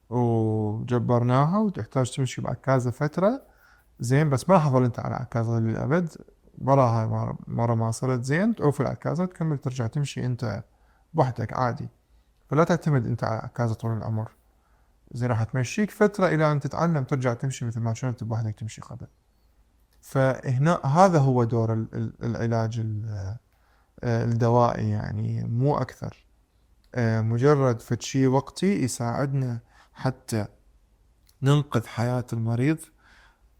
وجبرناها وتحتاج تمشي بعكازة فترة زين، بس ما حظل انت على عكازة للأبد، وراها مرة ما صرت زين تعوف العكازة وتكمل ترجع تمشي انت بوحدك عادي. فلا تعتمد انت على عكازة طول العمر، زين راح تمشيك فترة إلى أن تتعلم ترجع تمشي مثل ما كنت بوحدك تمشي قبل. فهنا هذا هو دور العلاج الدوائي، يعني مو أكثر. مجرد فد شي وقتي يساعدنا حتى ننقذ حياة المريض،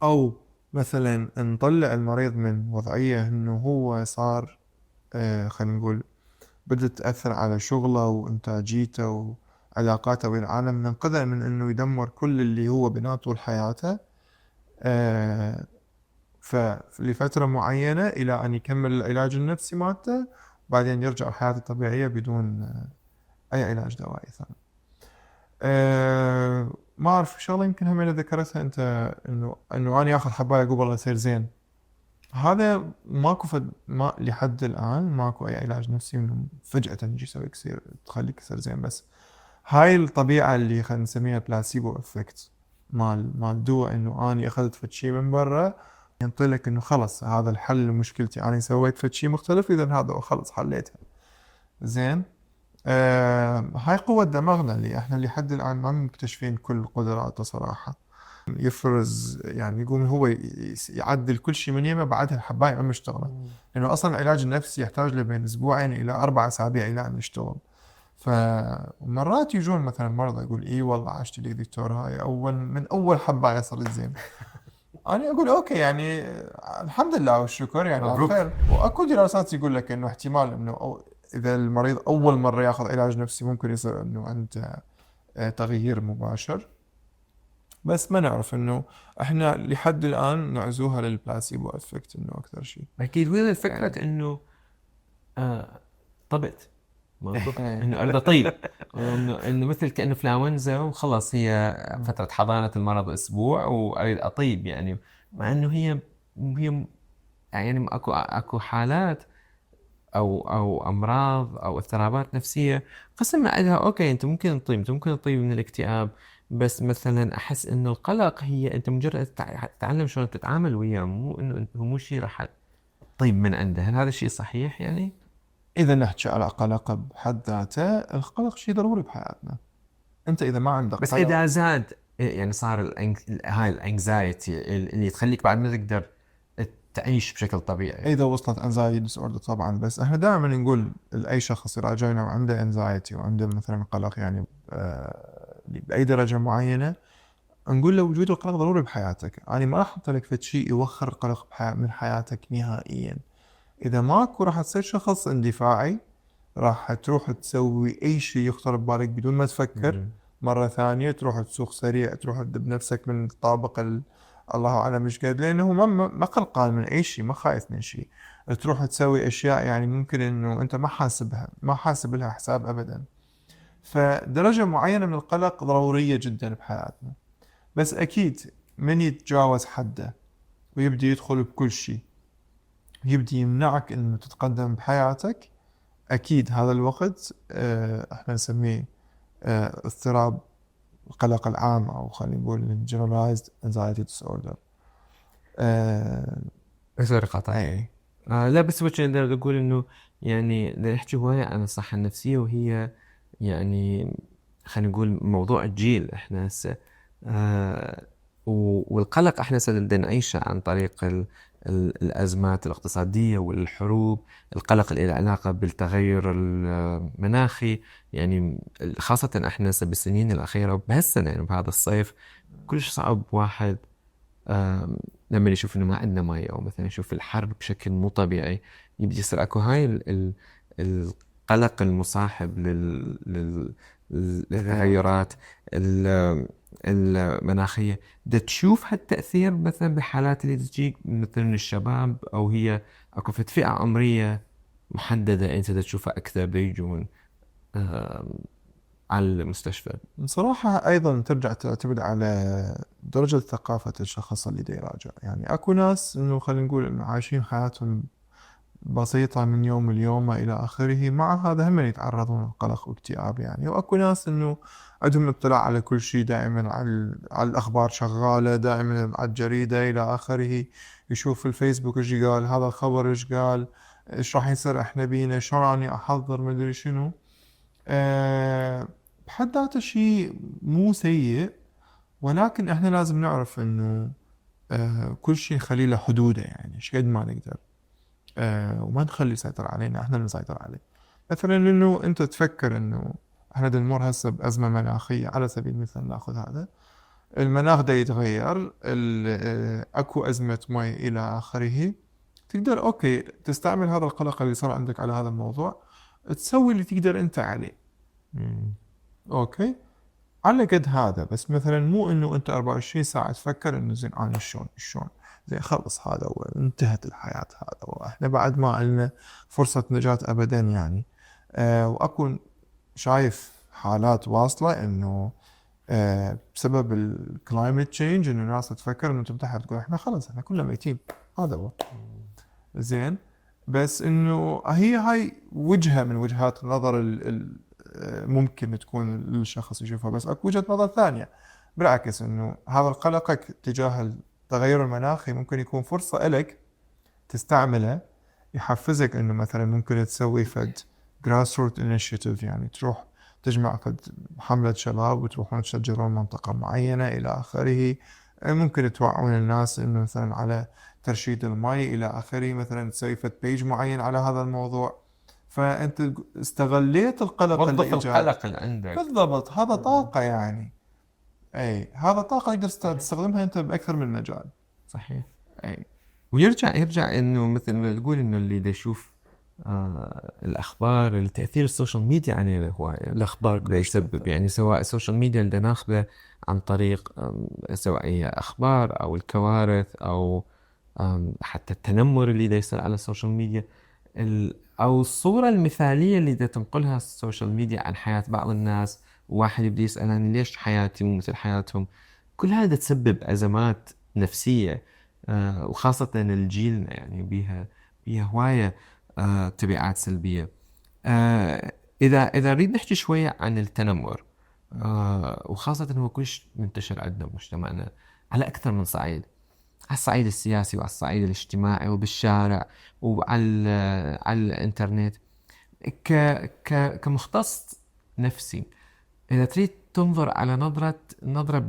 أو مثلا نطلع المريض من وضعية إنه هو صار خلينا نقول بدأت تأثر على شغله وإنتاجيته وعلاقاته بالعالم، ننقذه من إنه يدمر كل اللي هو بناه طول حياته فلفترة معينة إلى أن يكمل العلاج النفسي مالته، وبعدين يرجع الحياة الطبيعية بدون أي علاج دوائي ثاني. ما أعرف شغلة يمكن هم اللي ذكرتها أنت، إنه أنا آخذ حباية قبل لا يصير زين. هذا ماكو ما لحد الآن ماكو أي علاج نفسي إنه فجأة يجي يسويك تخليك تصير زين. بس هاي الطبيعة اللي خلينا نسميها بلاسيبو افكت مال دواء، إنه أنا أخذت فد شي من برا ينطي لك إنه خلص هذا الحل لمشكلتي، أنا سويت فد شي مختلف إذا هذا خلص حليتها زين. هاي قوة دماغنا اللي احنا لحد الآن ما مكتشفين كل قدراته صراحة. يفرز يعني يقوم هو يعدل كل شيء من يمه، بعدها الحباية ما مشتغلة، لأنه أصلا العلاج النفسي يحتاج له بين أسبوعين إلى 4 أسابيع إلى أن يشتغل. فمرات يجون مثلا مرضى يقول إيه والله عاشت لي دكتور هاي من أول حباية صارت زين. أنا أقول أوكي يعني الحمد لله والشكر يعني على خير. وأكو دراسات يقول لك إنه احتمال إنه إذا المريض أول مرة ياخذ علاج نفسي ممكن يصير إنه عنده تغيير مباشر، بس ما نعرف إنه إحنا لحد الآن نعزوها للبلاسيبو إفكت إنه أكثر شيء. أكيد. وين الفكرة إنه طبت إنه أريد أطيب، إنه مثل كأنه فلاونزا وخلص هي فترة حضانة المرض أسبوع وأريد أطيب، يعني مع إنه هي يعني أكو حالات أو أمراض أو اضطرابات نفسية قسم لها أوكي أنت ممكن تطيب من الاكتئاب، بس مثلا أحس إنه القلق هي أنت مجرد تتعلم شلون تتعامل وياه، مو إنه أنت مو شيء راح تطيب من عنده. هل هذا الشيء صحيح يعني؟ إذا نحكي على قلق بحد ذاته، القلق شيء ضروري بحياتنا. أنت إذا ما عندك بس قلق، إذا زاد يعني صار هاي الانكزايتي اللي تخليك بعد ما تقدر تعيش بشكل طبيعي. إذا وصلت انزايتي ديس اوردر طبعا. بس احنا دائما نقول لأي شخص يراجعنا وعنده انزايتي وعنده مثلا قلق يعني بأي درجة معينة، نقول له وجود القلق ضروري بحياتك. أنا ما راح أحط لك فد شيء يوخر القلق من حياتك نهائيا. إذا ماكو راح تصير شخص اندفاعي، راح تروح تسوي أي شيء يخطر ببالك بدون ما تفكر مرة ثانية، تروح تسوق سريع، تروح تدب نفسك من الطابق الله أعلم مش قد، لأنه ما قلقان من أي شيء، ما خايف من شيء. تروح تسوي أشياء يعني ممكن إنه أنت ما حاسب لها حساب أبدا. فدرجة معينة من القلق ضرورية جدا بحياتنا. بس أكيد من يتجاوز حده ويبدي يدخل بكل شيء، يبدي يمنعك إنه تتقدم بحياتك، أكيد هذا الوقت إحنا نسميه اضطراب القلق العام، أو خلينا نقول generalized anxiety disorder. سوري قطع. أي لا بس وجه نقدر نقول انه يعني بدنا نحكي هواية عن الصحة النفسية، وهي يعني خلينا نقول موضوع الجيل احنا هسه والقلق احنا هسه بدنا نعيشه عن طريق الأزمات الاقتصادية والحروب، القلق اللي له علاقة بالتغير المناخي، يعني خاصة احنا هسه بالسنين الأخيرة بهالسنة يعني بهذا الصيف كلش صعب واحد لما يشوف انه ما عندنا مي، او مثلا يشوف الحر بشكل مو طبيعي، يبدي يصير اكو هاي القلق المصاحب للتغيرات المناخية. بدك تشوف هالتأثير مثلا بحالات اللي تجيك مثل الشباب، او هي اكو فئة عمرية محددة انت تشوفها اكثر بيجون على المستشفى؟ بصراحة أيضا ترجع تعتمد على درجة ثقافة الشخص اللي دا يراجع. يعني أكو ناس إنه خلينا نقول إنه عايشين حياتهم بسيطة من يوم ليوم إلى آخره، مع هذا هم يتعرضون لقلق واكتئاب يعني. وأكو ناس إنه عندهم اطلاع على كل شيء، دائما على الأخبار شغالة، دائما على الجريدة إلى آخره، يشوف الفيسبوك إيش قال هذا الخبر، إيش قال، إيش راح يصير إحنا بينا، شلون أني أحضر، مدري شنو. بحد ذاته شيء مو سيء، ولكن إحنا لازم نعرف إنه كل شيء نخلي له حدوده، يعني ايش قد ما نقدر، وما نخلي يسيطر علينا، احنا اللي نسيطر عليه. مثلا انه انت تفكر انه احنا دا نمر هسه بازمه مناخيه على سبيل المثال، ناخذ هذا المناخ دا يتغير، اكو ازمه مي الى اخره، تقدر اوكي تستعمل هذا القلق اللي صار عندك على هذا الموضوع، تسوي اللي تقدر انت عليه. اوكي على قد هذا. بس مثلا مو انه انت 24 ساعه تفكر انه زين انا شلون زين خلص هذا وانتهت الحياه، هذا واحنا بعد ما لنا فرصه نجاه ابدا يعني. واكو شايف حالات واصله انه بسبب الكلايمت تشينج انه الناس تفكر انه تنتحر، تقول احنا خلص احنا كلنا ميتين، هذا هو زين. بس انه هي هاي وجهه من وجهات النظر ممكن تكون الشخص يشوفها، بس اكو وجهة نظر ثانية بالعكس، انه هذا قلقك تجاه التغير المناخي ممكن يكون فرصة لك تستعملها، يحفزك انه مثلا ممكن تسوي فد grassroots initiative، يعني تروح تجمع فد حملة شباب وتروحون تشجرون منطقة معينة الى اخره، ممكن توعون الناس انه مثلا على ترشيد المي الى اخره، مثلا تسوي فد بيج معين على هذا الموضوع، فانت استغليت القلق وظف اللي اجاك. القلق اللي عندك. بالضبط، هذا طاقة يعني. اي هذا طاقة تقدر تستخدمها انت باكثر من مجال. صحيح. اي ويرجع انه مثل ما تقول انه اللي دا يشوف الاخبار، التاثير السوشيال ميديا عليه هوايه، الاخبار دا يسبب يعني، سواء السوشيال ميديا اللي ناخذه عن طريق سواء هي اخبار او الكوارث او حتى التنمر اللي دا يصير على السوشيال ميديا، او الصوره المثاليه اللي دا تنقلها السوشيال ميديا عن حياه بعض الناس، وواحد يبدي يسالني ليش حياتي مو مثل حياتهم. كل هذا تسبب ازمات نفسيه، وخاصة الجيلنا يعني بيها هواية تبعات سلبية. إذا نريد نحكي شوية عن التنمر، وخاصة هو كلش منتشر عندنا بمجتمعنا على أكثر من صعيد، على الصعيد السياسي وعلى الصعيد الاجتماعي وبالشارع على الإنترنت. كمختص نفسي، إذا تريد تنظر على نظرة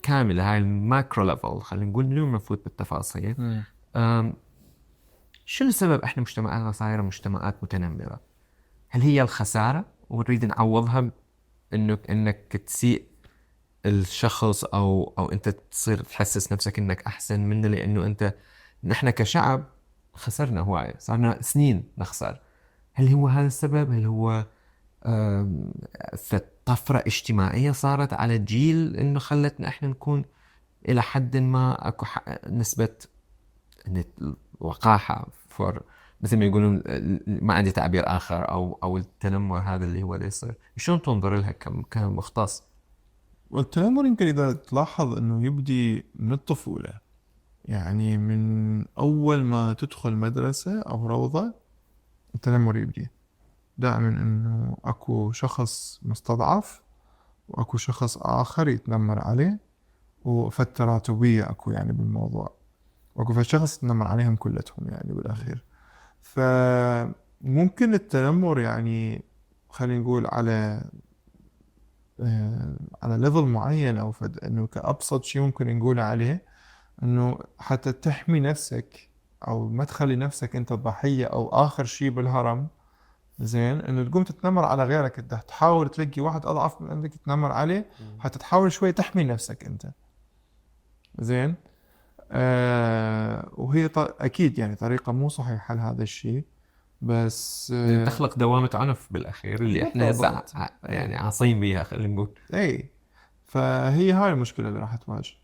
كاملة، هاي الماكرو ليفل، خلينا نقول بدون ما نفوت بالتفاصيل، شنو السبب احنا مجتمعاتنا صايرة مجتمعات متنمرة؟ هل هي الخسارة ونريد نعوضها انك تسيء الشخص، او انت تصير تحسس نفسك انك احسن منه، لانه نحن كشعب خسرنا هواية، صارنا سنين نخسر. هل هو هذا السبب؟ هل هو طفرة اجتماعية صارت على الجيل انه خلتنا احنا نكون الى حد ما اكو نسبة وقاحة، مثل ما يقولون، ما عندي تعبير اخر، او التنمر هذا اللي هو اللي يصير. شلون تنظر لها كمختص؟ والتنمر يمكن اذا تلاحظ انه يبدي من الطفولة، يعني من اول ما تدخل مدرسة او روضة التنمر يبدي دائما، انه اكو شخص مستضعف واكو شخص اخر يتنمر عليه، وفتراتبية اكو يعني بالموضوع. واكو فد شخص تنمر عليهم كلتهم يعني بالاخير. فممكن التنمر يعني خلينا نقول على ليفل معين او انه كابسط شيء ممكن نقول عليه انه حتى تحمي نفسك او ما تخلي نفسك انت الضحيه او اخر شيء بالهرم، زين، انه تقوم تتنمر على غيرك، انت تحاول تلاقي واحد اضعف من عندك تتنمر عليه حتى تحاول شوي تحمي نفسك انت، زين. وهي اكيد يعني طريقه مو صحيحه لهذا الشيء، بس تخلق دوامة عنف بالأخير اللي إحنا هسه يعني عاصين بيها خلينا نقول. اي، فهي هاي المشكله اللي راح تواجه.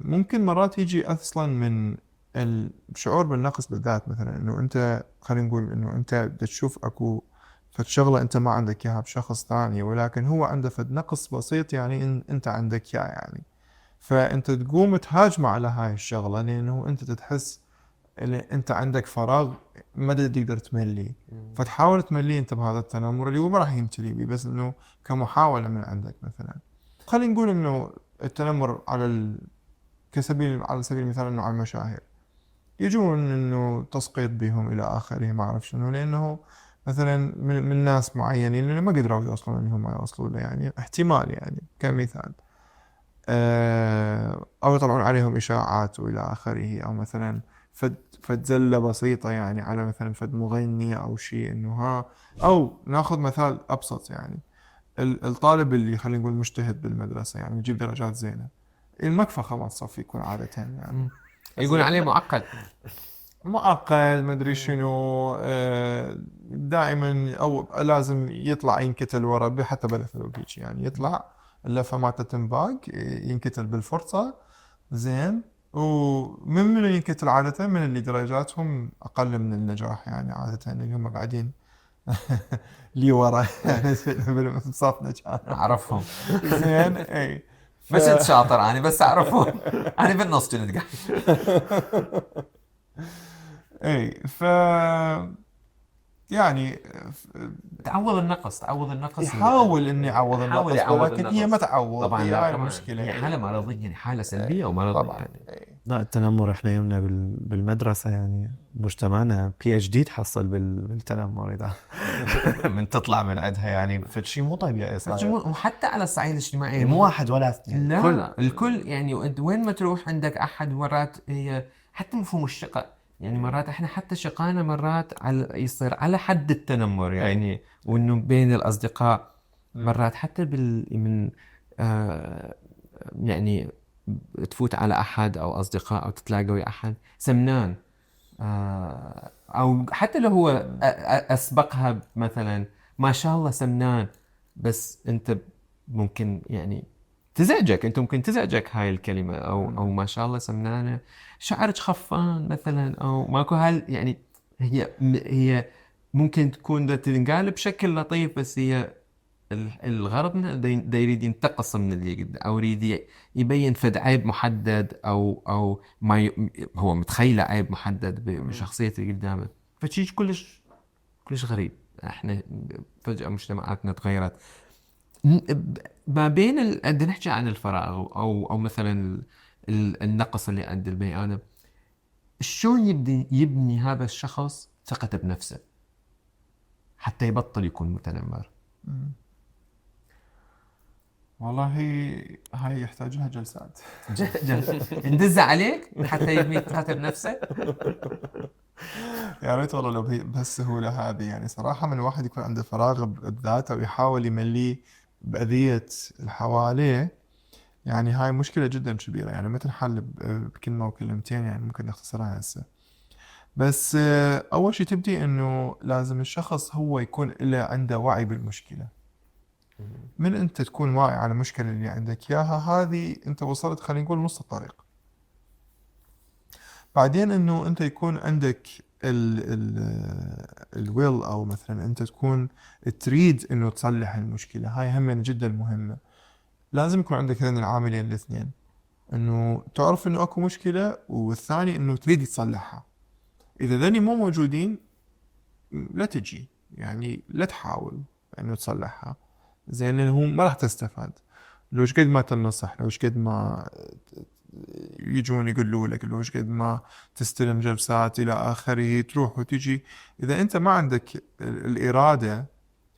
ممكن مرات يجي اصلا من الشعور بالنقص بالذات، مثلا انه انت خلينا نقول انه انت بدك تشوف اكو فد شغله انت ما عندك اياها بشخص ثاني، ولكن هو عنده فد نقص بسيط يعني انت عندك اياه يعني، فانت تقوم تهاجمه على هاي الشغله لانه انت تحس اللي انت عندك فراغ ما تقدر تمليه، فتحاول تمليه انت بهذا التنمر اللي هو ما راح يمتلي بيه، بس انه كمحاوله من عندك. مثلا خلينا نقول انه التنمر على سبيل المثال انه على المشاهير، يجون انه تسقيط بهم الى اخره ما اعرف شنو، لانه مثلا من ناس معينين اللي ما قدروا يوصلون اللي هم يوصلوا له، يعني احتمال يعني كمثال، او يطلعون عليهم اشاعات والى اخره، او مثلا فد زله بسيطه يعني على مثلا فد مغني او شيء انه ها، او ناخذ مثال ابسط يعني الطالب اللي خلينا نقول مجتهد بالمدرسه يعني يجيب درجات زينه، المكفى خلاص صف يكون عاده يعني يقول عليه معقد. معقد مدري شنو، دائما او لازم يطلع ينكتل ورا حتى بلا فلوكيش يعني يطلع اللفه مالته تنباق ينكتل بالفرصه، زين. ومن ينكتل عاده من اللي درجاتهم اقل من النجاح يعني عاده اللي هم قاعدين لي ورا يعني بصفنا كان أعرفهم. زين. اي بس أنت شاطر، أنا بس أعرفهم. أنا بالنص كنت قاعد. اي يعني تعوض النقص يحاول اني اعوض النقص، يعوض ولكن هي ما تعوض، طبعا هي لا، هاي طبعا المشكله. هي حالة مرضية، يعني حالة سلبية ومرضية طبعا يعني. لا، التنمر احنا يومنا بالمدرسة يعني مجتمعنا PhD تحصل بالتنمر إذا من تطلع من عندها يعني فشي مو طبيعي صار. وحتى على الصعيد الاجتماعي مو واحد ولا اثنين، لا الكل يعني. وانت وين ما تروح عندك احد مرات هي حتى مفهوم الشقاء يعني مرات احنا حتى شقانا مرات على يصير على حد التنمر يعني، وانه بين الاصدقاء مرات حتى من يعني تفوت على احد او اصدقاء او تتلاقى ويا احد سمنان، او حتى لو هو اسبقها مثلا ما شاء الله سمنان، بس انت ممكن يعني انت ممكن تزعجك هاي الكلمة، او ما شاء الله سمنانة، شعرك خفان مثلا، او ماكو يعني هي ممكن تكون تنقال بشكل لطيف، بس هي الغرض منها دا يريد ينتقص من اللي قدام، او يريد يبين فد عيب محدد، او ما هو متخيله عيب محدد بشخصية اللي قدامه. فشيء كلش غريب. احنا فجأة مجتمعاتنا تغيرت ما بين بدنا نحكي عن الفراغ او مثلا النقص اللي عند البني ادم. شلون يبني هذا الشخص ثقته بنفسه حتى يبطل يكون متنمر؟ والله هاي يحتاج لها جلسات. ندز عليك حتى يبني ثقته بنفسه. يا ريت والله لو بهالسهولة هذه يعني صراحة، من الواحد يكون عنده فراغ بذاته ويحاول يمليه بأذية اللي حواليه، يعني هاي مشكلة جدا كبيرة يعني ما تنحل بكلمة وكلمتين يعني ممكن نختصرها هسه. بس أول شيء تبدي إنه لازم الشخص هو يكون عنده وعي بالمشكلة. من أنت تكون واعي على المشكلة اللي عندك إياها، هذه أنت وصلت خلينا نقول نص الطريق. بعدين إنه أنت يكون عندك الويل، أو مثلا أنت تكون تريد إنه تصلح المشكلة، هاي هم جدا مهمة. لازم يكون عندك هذين العاملين الاثنين، إنه تعرف إنه أكو مشكلة، والثاني إنه تريد تصلحها. إذا ذني مو موجودين لا تجي يعني لا تحاول إنه تصلحها، زين، لأنه ما راح تستفاد. لو قد ما تنصح، لو قد ما يجون يقولوا لك إنه إيش قد ما تستلم جلسات إلى آخره، تروح وتجي. إذا أنت ما عندك الإرادة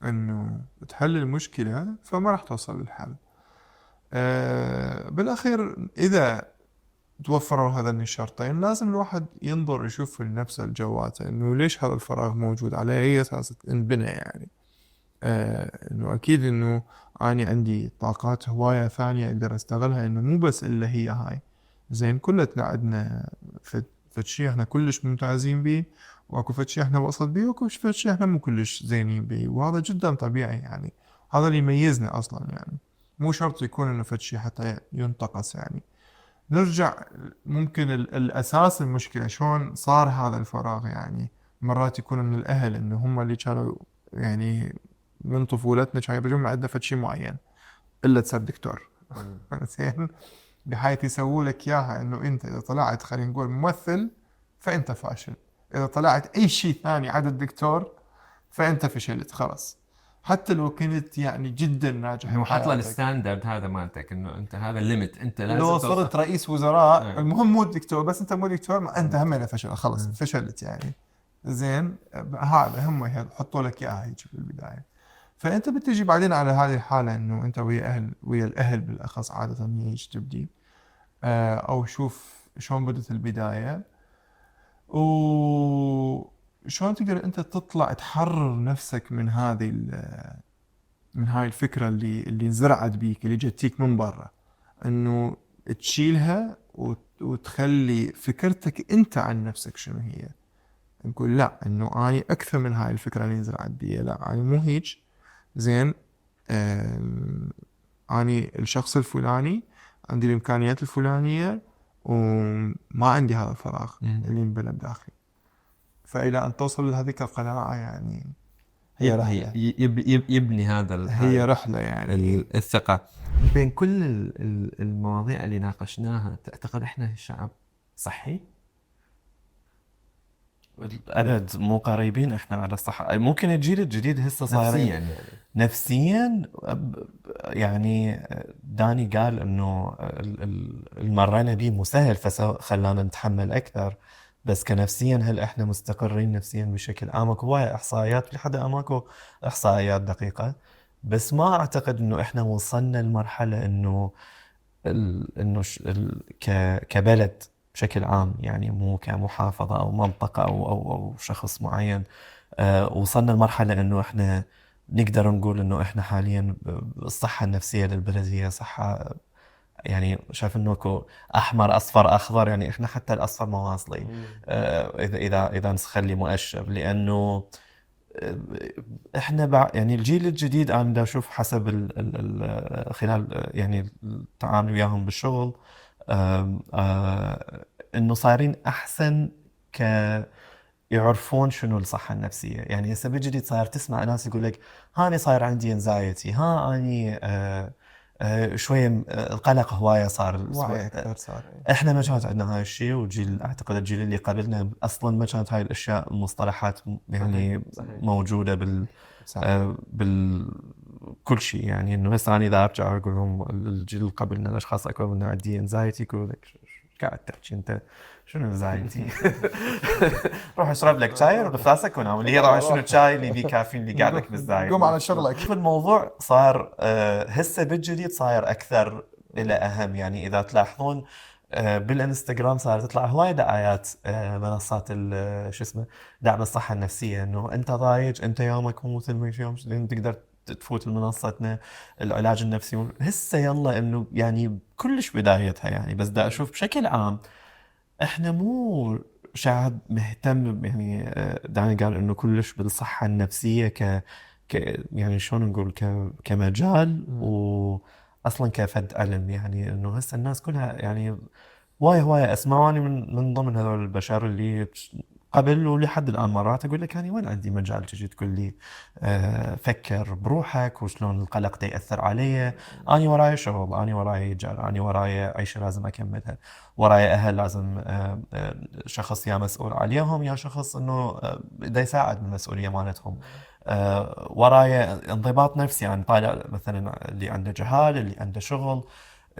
إنه تحل المشكلة فما راح توصل للحل. بالأخير إذا توفروا هذين الشرطين لازم الواحد ينظر يشوف لنفسه الجواته إنه ليش هذا الفراغ موجود، على أي أساس انبنى يعني. إنه أكيد إنه أنا عندي طاقات هواية ثانية أقدر أستغلها، إنه مو بس إلا هي هاي. زين كلتنا عندنا فد شي إحنا كلش ممتازين بيه، وأكو فد شي إحنا وسط بيه، وأكو فد شي إحنا مو كلش زينين بيه، وهذا جدا طبيعي يعني. هذا اللي يميزنا أصلا يعني. مو شرط يكون إنه فد شي حتى ينتقص يعني. نرجع ممكن الأساس المشكلة شلون صار هذا الفراغ يعني. مرات يكون من الأهل إنه هم اللي كانوا يعني من طفولتنا كانوا يرجعون عندنا فد شي معين إلا تصير دكتور. زين بحيث يسووا لك إياها إنه أنت إذا طلعت خلينا نقول ممثل فأنت فاشل، إذا طلعت أي شيء ثاني عدا الدكتور فأنت فشلت خلاص، حتى لو كنت يعني جدا ناجح هو حط له بحياتك. الستاندرد هذا مالتك انه انت هذا الليمت، انت لازم لو توصل. صرت رئيس وزراء أيوة. المهم مو دكتور، بس انت مو دكتور ما انت هم فشل خلاص فشلت يعني. زين هذا هم يحطوا لك اياها هيك بالبدايه. فانت بتجي بعدين على هذه الحاله انه انت ويا الاهل بالاخص عاده هيك تبدي، او شوف شلون بدت البدايه، وشلون تقدر انت تطلع تحرر نفسك من من هاي الفكره اللي انزرعت بيك، اللي جتيك من برا، انه تشيلها وتخلي فكرتك انت عن نفسك شنو هي. نقول لا انه اني اكثر من هاي الفكره اللي انزرعت بي، لا اني مو هيك. زين اني الشخص الفلاني عندي الامكانيات الفلانيه وما عندي هذا الفراغ اللي انبنى بداخلي. فالى ان توصل لهذيك القناعه يعني هي رحله، يبني هذا هي رحله يعني. الثقة. بين كل المواضيع اللي ناقشناها تعتقد احنا شعب صحي؟ أبد مو قريبين إحنا على الصحة. ممكن الجيل الجديد هسه صايرين نفسيا يعني. نفسيا يعني داني قال إنه المرينا بيه مو سهل فخلانا نتحمل أكثر، بس كنفسيا هل إحنا مستقرين نفسيا بشكل عام؟ أكو هواية إحصائيات لحد الآن ماكو إحصائيات دقيقة، بس ما أعتقد إنه إحنا وصلنا لمرحلة إنه كبلد بشكل عام، يعني مو كمحافظة أو منطقة أو شخص معين، وصلنا لمرحلة إنه إحنا نقدر نقول إنه إحنا حاليا الصحة النفسية للبلد هي صحة، يعني شايف إنه اكو أحمر أصفر أخضر، يعني إحنا حتى الأصفر ما واصلين. إذا نخلي مؤشر، لأنه احنا يعني الجيل الجديد انا دا اشوف حسب خلال يعني التعامل وياهم بالشغل، انه صايرين احسن يعرفون شنو الصحة النفسية. يعني هسه بالجديد صاير تسمع ناس يقول لك هاني صاير عندي انزايتي، اني شوية القلق هواية صار. وعي اكثر صار. احنا ما كانت عندنا هاي الشيء، وجيل اعتقد الجيل اللي قبلنا اصلا ما كانت هاي الاشياء المصطلحات يعني صحيح. موجوده كل شيء. يعني انه هسه انا اذا ارجع اقول لهم الجيل اللي قبلنا الاشخاص اكبر منا عندي انزايتي، يقولوا لك قاعد تحكي انت شنو انزايتي؟ روح اشرب لك شاي وغفاسك ونام. اللي هي طبعا شنو الشاي اللي فيه كافيين اللي قاعدك بالزايد. قوم على شغلك. الموضوع صار هسه بالجديد صاير اكثر الى اهم. يعني اذا تلاحظون بالانستغرام صارت تطلع هواي دعايات منصات شو اسمه دعم الصحة النفسية، انه انت ضايج انت يومك مو مثل ما يوم تقدر تفوت منصتنا العلاج النفسي. هسه يلا انه يعني كلش بدايتها يعني، بس دا اشوف بشكل عام احنا مو شعب مهتم. يعني داني قال انه كلش بالصحة النفسية يعني شلون نقول كمجال واصلا كفد علم. يعني انه هسه الناس كلها يعني هواية اسمعوني من ضمن هذول البشر اللي قبل ولحد الان مرات اقول لك يعني وين عندي مجال تجي تقول لي فكر بروحك وشلون القلق ده ياثر علي. اني وراي شغل، اني وراي رجال، اني وراي عيشه لازم اكملها، وراي اهل لازم شخص يا مسؤول عليهم يا شخص انه دا يساعد بالمسؤوليه مالتهم. وراي انضباط نفسي، يعني طالع مثلا اللي عنده جهال اللي عنده شغل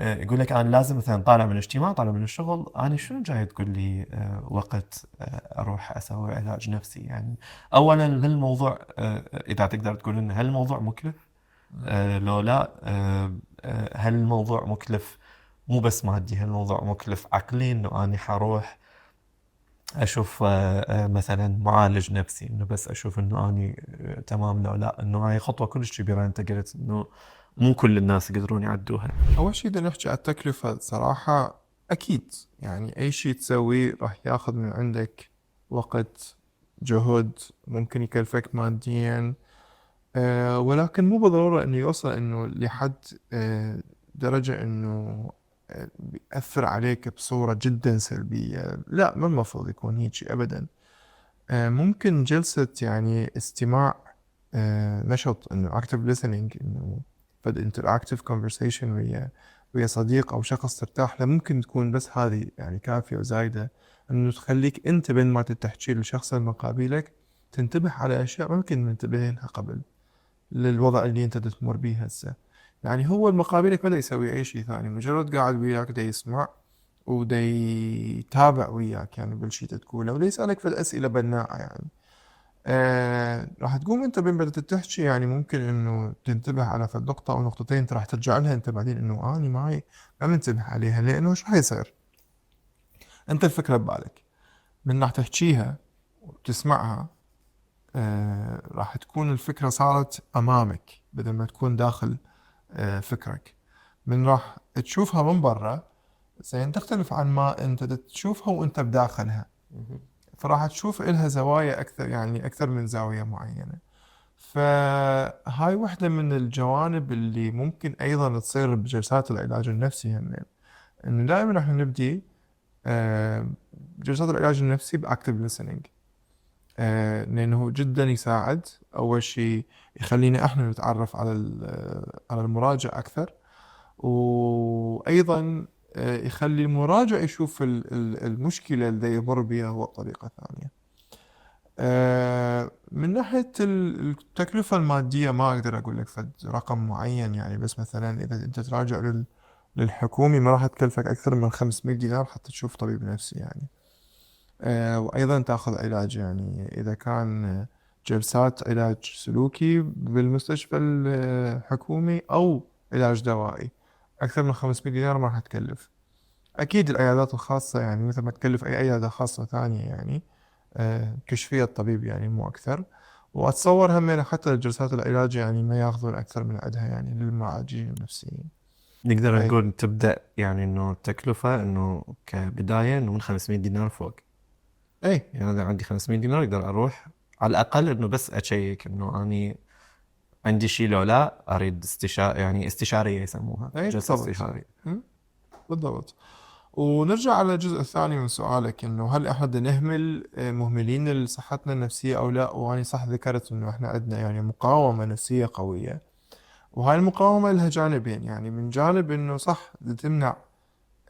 يقول لك انا لازم مثلا طالع من الاجتماع، طالع من الشغل، انا شنو جاي تقول لي وقت اروح اسوي علاج نفسي؟ يعني اولا هل الموضوع اذا تقدر تقول لنا هل الموضوع مكلف؟ لو لا هل الموضوع مكلف مو بس مادي، هل الموضوع مكلف عقلي انه انا حروح اشوف مثلا معالج نفسي، انه بس اشوف انه اني تمام لو لا، انه هاي خطوة كلش كبيرة انت قلت انه مو كل الناس يقدرون يعدوها. أول شيء بدنا نحكي على التكلفة صراحة. أكيد يعني أي شيء تسويه راح ياخذ من عندك وقت، جهد، ممكن يكلفك ماديا. ولكن مو بالضرورة إنه يوصل إنه لحد درجة إنه بيأثر عليك بصورة جدا سلبية. لا، ما المفروض يكون هيك أبدا. ممكن جلسة يعني استماع نشط، إنه active listening، إنه فد interactive conversation ويا صديق أو شخص ترتاح له، ممكن تكون بس هذه يعني كافية وزايدة، إنه تخليك أنت بين ما تحكي للشخص المقابلك تنتبه على أشياء ممكن منتبه لها قبل للوضع اللي أنت تمر به هسه. يعني هو المقابلك بدأ يسوي أي شيء ثاني، مجرد قاعد وياك دا يسمع ودا يتابع وياك يعني بالشي تقوله، ودا يسألك في الأسئلة بناءة يعني. راح تقوم انت بين بدأت تحكي يعني ممكن انه تنتبه على فد نقطة او نقطتين انت راح ترجع لها انت بعدين، انه اني معي ما منتبه عليها، لانه ايش راح يصير؟ انت الفكرة ببالك، من راح تحكيها وتسمعها راح تكون الفكرة صارت امامك بدل ما تكون داخل فكرك. من راح تشوفها من برا زين تختلف عن ما انت تشوفها وانت بداخلها، فراح تشوف إلها زوايا أكثر، يعني أكثر من زاوية معينة. فهاي واحدة من الجوانب اللي ممكن أيضا تصير بجلسات العلاج النفسي هم، إنه دائما راح نبدي جلسات العلاج النفسي بأكتف listening، لأنه جدا يساعد. أول شيء يخلينا إحنا نتعرف على المراجع أكثر، وأيضا يخلي المراجع يشوف المشكلة اللي يمر بها هو بطريقة ثانية. من ناحية التكلفة المادية ما أقدر أقول لك فد رقم معين يعني، بس مثلا إذا أنت تراجع للحكومي ما راح تكلفك أكثر من 500 دينار حتى تشوف طبيب نفسي يعني. وأيضا تأخذ علاج، يعني إذا كان جلسات علاج سلوكي بالمستشفى الحكومي أو علاج دوائي، أكثر من 500 دينار ما راح تكلف. أكيد العيادات الخاصة يعني مثل ما تكلف أي عيادة خاصة ثانية يعني، كشفية الطبيب يعني مو أكثر. وأتصور هم حتى جلسات العلاج يعني ما ياخذون أكثر من عندها يعني للمعالجين النفسيين. نقدر أي. نقول تبدأ يعني انه التكلفة انه كبداية انه من 500 دينار فوق. أي يعني اذا عندي 500 دينار اقدر اروح على الاقل انه بس اشيك انه اني عندي شيء لو لا، اريد يعني استشارية يسموها، أي جلسة بالضبط. استشارية. بالضبط. ونرجع على الجزء الثاني من سؤالك، إنه هل إحنا بدنا نهمل مهملين لصحتنا النفسية أو لا؟ وأنا صح ذكرت إنه إحنا عندنا يعني مقاومة نفسية قوية، وهاي المقاومة لها جانبين. يعني من جانب إنه صح تمنع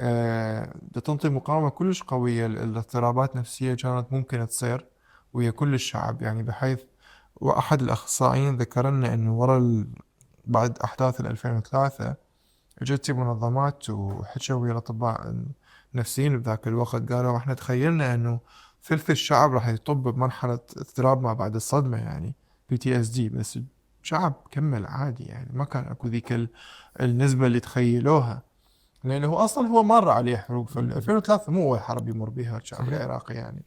بدها تنطي مقاومة كلش قوية لاضطرابات نفسية كانت ممكن تصير ويا كل الشعب، يعني بحيث وأحد الأخصائيين ذكر لنا إنه بعد أحداث 2003 اجت منظمات وحكوا ويا الأطباء النفسيين بذاك الوقت، قالوا إحنا تخيلنا إنه ثلث الشعب راح يطب بمرحلة اضطراب ما بعد الصدمة يعني PTSD، بس الشعب كمل عادي يعني، ما كان أكو ذيك النسبة اللي تخيلوها، لأنه أصلا هو مر عليه حروب في 2003، مو أول حرب يمر بها الشعب العراقي يعني.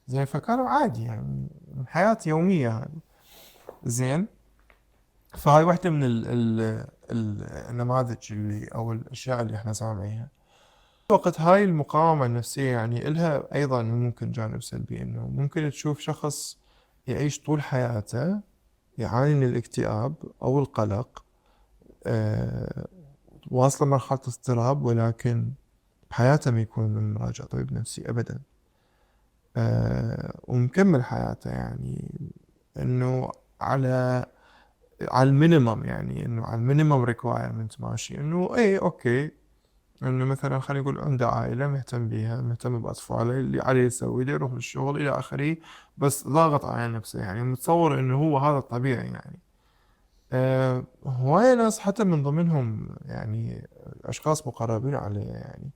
زين، فكانوا عادي يعني حياة يومية هذه. زين، فهاي واحدة من النماذج اللي أو الأشياء اللي إحنا سامعينها. وقت هاي المقاومة النفسية يعني إلها أيضا ممكن جانب سلبي، إنه ممكن تشوف شخص يعيش طول حياته يعاني من الاكتئاب أو القلق، واصل مرحلة اضطراب، ولكن بحياته ما يكون من مراجع طبيب نفسي أبدا، ومكمل حياته يعني إنه على المينيمم، يعني إنه على المينيمم ريكوايرمنت ماشي، إنه إيه أوكي، إنه مثلا خلينا نقول عنده عائلة مهتم بيها، مهتم بأطفاله، اللي عليه يسوي اللي يروح للشغل إلى آخره، بس ضاغط على نفسه يعني متصور إنه هو هذا الطبيعي يعني. هواية ناس حتى من ضمنهم يعني أشخاص مقربين علي يعني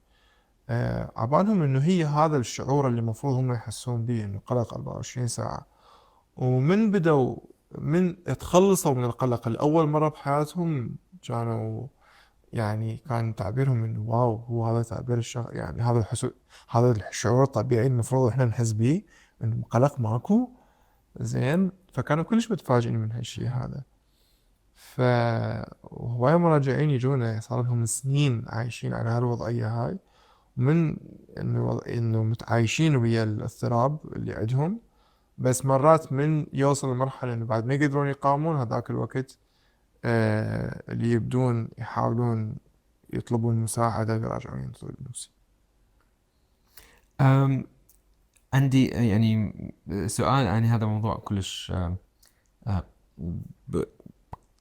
عبالهم إنه هي هذا الشعور اللي المفروض هم يحسون به، إنه قلق 24 ساعة. ومن بدوا من تخلصوا من القلق لأول مرة بحياتهم كانوا يعني كان تعبيرهم إنه واو، هو هذا تعبير يعني هذا الشعور الطبيعي المفروض إحنا نحس به، إنه قلق ماكو زين. فكانوا كلش متفاجئين من هالشي هذا. فهواي مراجعين يجونا صار لهم سنين عايشين على هالوضعية هاي، من إنه متعايشين ويا الاضطراب اللي عندهم، بس مرات من يوصل لمرحلة إنه بعد ما يقدرون يقاومون هذاك الوقت اللي يبدون يحاولون يطلبون مساعدة ويراجعون ينطوا النفسي. عندي يعني سؤال، يعني هذا موضوع كلش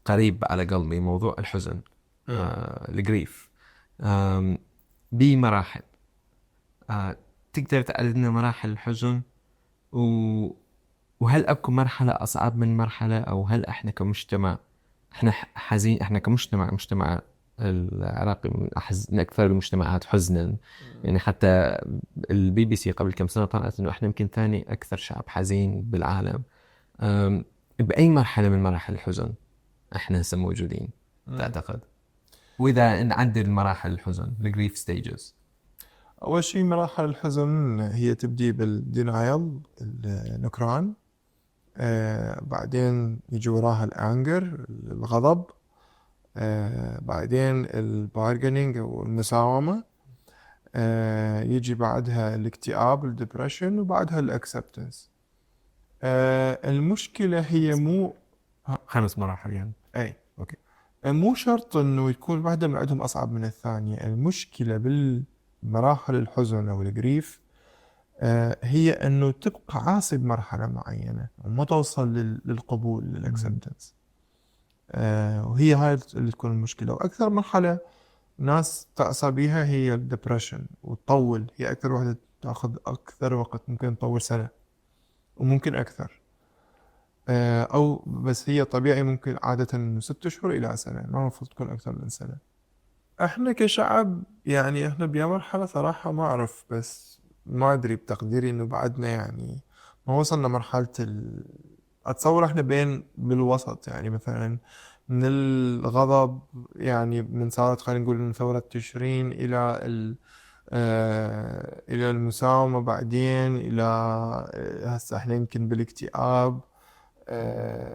قريب على قلبي، موضوع الحزن، الجريف بمراحل. تقدر تعدد لنا مراحل الحزن، وهل اكو مرحلة اصعب من مرحلة، او هل احنا كمجتمع احنا حزين، احنا كمجتمع، مجتمع العراقي من اكثر المجتمعات حزنا. يعني حتى BBC قبل كم سنة طلعت انه احنا يمكن ثاني اكثر شعب حزين بالعالم. باي مرحلة من مراحل الحزن احنا هسه موجودين تعتقد؟ واذا نعدل مراحل الحزن، الجريف ستيجز. أول شيء مراحل الحزن هي تبدي بالدينايل، النكران، بعدين يجي وراها الانجر، الغضب، بعدين البارجنينج أو المساومة، يجي بعدها الاكتئاب، الدبريشن، وبعدها الاكسبتنس. المشكلة هي مو 5 مراحل يعني. أي أوكي. مو شرط إنه يكون واحدة من عندهم أصعب من الثانية. المشكلة بالمراحل الحزن أو الجريف هي إنه تبقى عاصي بمرحلة معينة وما توصل للقبول، للأكسبتنس. وهي هاي اللي تكون المشكلة. وأكثر مرحلة ناس تأسى بيها هي الدبريشن، وتطول. هي أكثر واحدة تأخذ أكثر وقت، ممكن تطول سنة وممكن أكثر. أو بس هي طبيعي ممكن عادة من 6 أشهر إلى سنة، ما المفروض تكون أكثر من سنة. إحنا كشعب يعني إحنا بمرحلة صراحة ما أعرف، بس ما أدري بتقديري إنه بعدنا يعني ما وصلنا مرحلة أتصور إحنا بالوسط. يعني مثلا من الغضب، يعني من صارت خلينا نقول من ثورة تشرين إلى إلى المساومة، بعدين إلى هسه إحنا يمكن بالاكتئاب،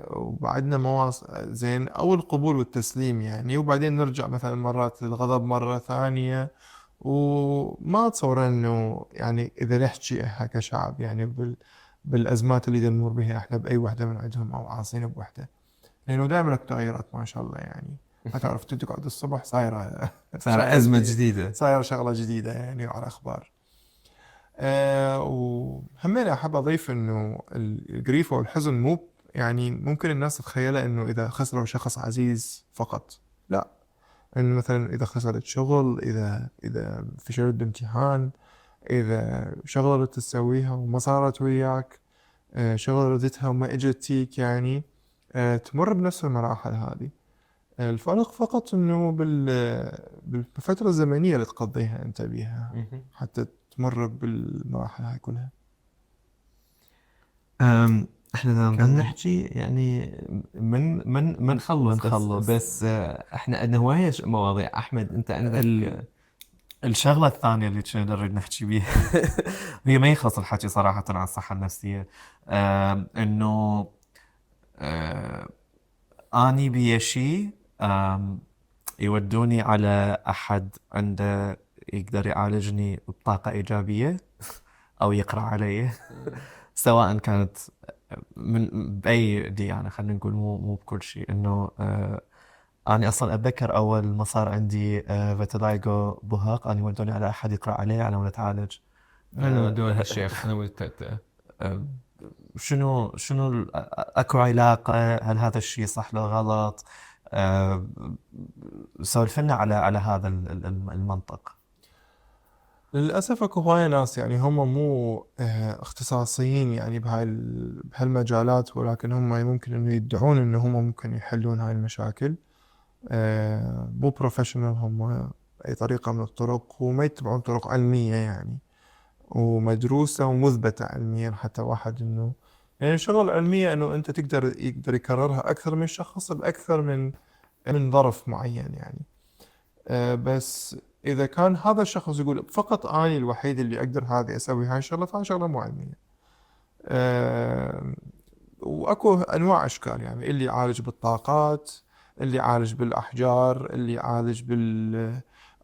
وبعدنا مواصل زين، أو القبول والتسليم يعني. وبعدين نرجع مثلا مرات للغضب مرة ثانية. وما أتصور إنه يعني إذا نحكي إحنا كشعب يعني بالأزمات اللي نمر بها إحنا بأي وحدة من عندهم أو عاصين بوحدة، لأنه دائما التغيرات ما شاء الله يعني. هتعرف تقعد الصبح صايرة أزمة جديدة، صايرة شغلة جديدة يعني على أخبار. وهمين أحب أضيف إنه الجريف والحزن مو يعني ممكن الناس تتخيلها إنه إذا خسروا شخص عزيز فقط. لا، إنه مثلا إذا خسرت شغل، إذا فشلت بامتحان، إذا شغلة تسويها وما صارت وياك، شغلة ردتها وما إجتيك يعني، تمر بنفس المراحل هذه. الفرق فقط إنه بالفترة الزمنية اللي تقضيها أنت بيها حتى تمر بالمراحل هاي كلها. احنا نضل نحكي يعني من نخلص بس احنا عندنا هواية مواضيع. احمد انت عندك الشغلة الثانية اللي كنا نريد نحكي بيها هي ما يخص الحكي صراحة عن الصحة النفسية. إنه أني بيا شي يودوني على أحد عنده يقدر يعالجني بطاقة إيجابية أو يقرأ علي سواء كانت من بأي ديانة، خلينا نقول مو بكل شيء. إنه أنا أصلا أتذكر أول ما صار عندي فيتيلايغو بوهاق، أنا ودوني على أحد يقرأ عليه على مود أتعالج. أنا دول هالشيخ أنا ولدت شنو أكو علاقة؟ هل هذا الشيء صح لو غلط؟ سولف لنا على هذا المنطق. للأسف اكو هواي ناس يعني هم مو اختصاصيين يعني بهالمجالات، ولكن هم ممكن انه يدعون انه هم ممكن يحلون هاي المشاكل. مو بروفيشنال هم، بأي طريقة من الطرق وما يتبعون طرق علمية يعني ومدروسة ومثبتة علميا، حتى واحد إنه يعني الشغلة العلمية إنه أنت يقدر يكررها أكثر من شخص بأكثر من ظرف معين يعني. بس إذا كان هذا الشخص يقول فقط أنا الوحيد اللي أقدر هذه أسوي هاي الشغلة، فهاي شغلة مو علمية. وأكو أنواع أشكال يعني، اللي يعالج بالطاقات، اللي يعالج بالأحجار، اللي يعالج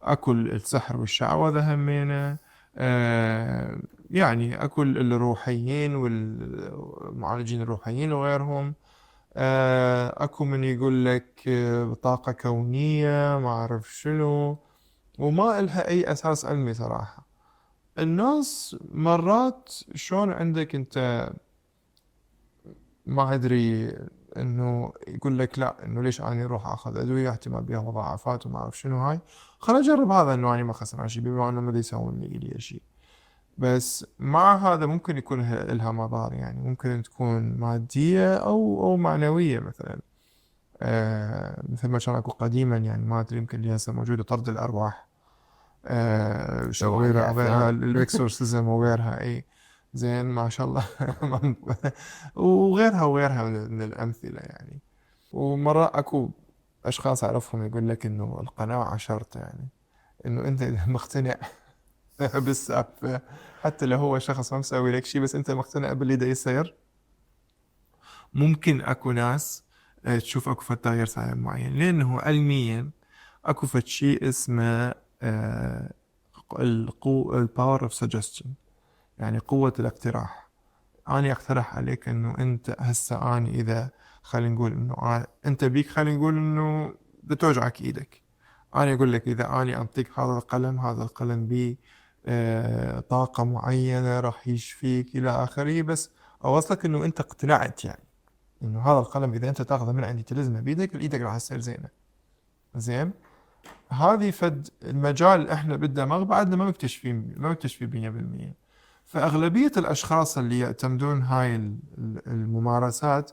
أكو السحر والشعوذة همينة. يعني أكو الروحيين والمعالجين الروحيين وغيرهم. أكو من يقول لك طاقة كونية ما أعرف شنو، وما إلها أي أساس علمي صراحة. الناس مرات شلون عندك أنت ما أدري إنه يقول لك لا إنه ليش أنا أروح أخذ أدوية احتمال بيها مضاعفات وما أعرف شنو هاي، خل أجرب هذا إنه أنا ما خسران شيء بما إنه ما يسوون لي شيء. بس مع هذا ممكن يكون لها مضار يعني، ممكن تكون مادية أو معنوية مثلا. مثل ما كان أكو قديما يعني، ما أدري يمكن اللي هسه موجودة طرد الأرواح، وغيرها الإكسورسيزم وغيرها. أي زين ما شاء الله. وغيرها من الأمثلة يعني. ومرة أكو أشخاص أعرفهم يقول لك إنه القناعة شرط يعني، إنه أنت إذا مقتنع بالسالفة، حتى لو هو شخص ما مسوي لك شيء، بس أنت مقتنع باللي دا يصير، ممكن أكو ناس تشوف أكو فد تغيير سلبي معين، لأنه علميا أكو فد شيء اسمه الباور اوف suggestion، يعني قوة الاقتراح. أنا أقترح عليك إنه أنت هسه، أنا إذا خلينا نقول إنه أنت بيك خلينا نقول إنه بتوجعك إيدك، أنا أقول لك إذا أنا أعطيك هذا القلم بيه طاقة معينة راح يشفيك إلى آخره، بس أوصلك إنه أنت اقتنعت يعني إنه هذا القلم إذا أنت تاخذه من عندي تلزمه بإيدك، إيدك راح تصير زينة. زين، هذه فد المجال إحنا بالدماغ بعدنا ما مكتشفين 100%. فأغلبية الأشخاص اللي يعتمدون هاي الممارسات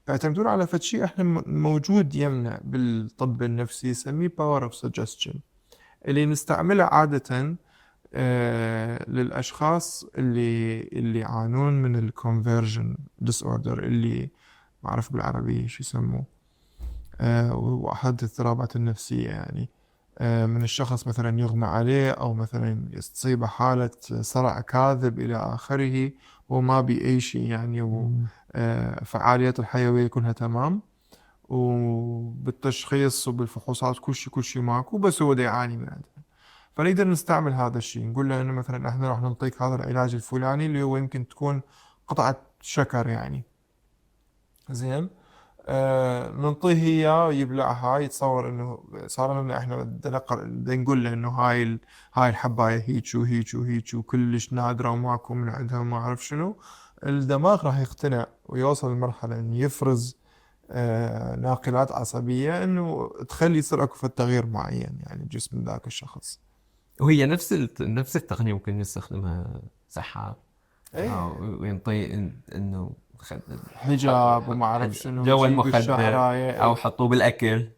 يعتمدون على فد شيء إحنا موجود يمنا بالطب النفسي يسميه power of suggestion، اللي نستعمله عادة للأشخاص اللي يعانون من الكونفرجن disorder، اللي ما أعرف بالعربي شو يسموه، وأحد الاضطرابات النفسية يعني. من الشخص مثلا يغمى عليه، أو مثلا تصيبه حالة صرع كاذب إلى آخره، وما بي أي شيء يعني، وفعاليات الحيوية كلها تمام، وبالتشخيص وبالفحوصات كل شيء ماكو، بس هو دا يعاني من عندها. فنقدر نستعمل هذا الشيء، نقول له إنه مثلا إحنا راح نعطيك هذا العلاج الفلاني اللي هو يمكن تكون قطعة شكر يعني. زين، ننطيه اياه يبلعها، يتصور انه صار لنا احنا بدنا نقول له انه هاي الحبايه هيك وهيك وهيك وكلش نادره وماكو من عندها وما اعرف شنو. الدماغ راح يقتنع ويوصل لمرحله انه يفرز ناقلات عصبيه انه تخلي يصير اكو تغيير معين يعني بجسم ذاك الشخص. وهي نفس التقنية ممكن نستخدمها سحاب، وينطي انه حجاب وما اعرف شنو، جو جيب المخدر الشعراية، او حطوه بالاكل.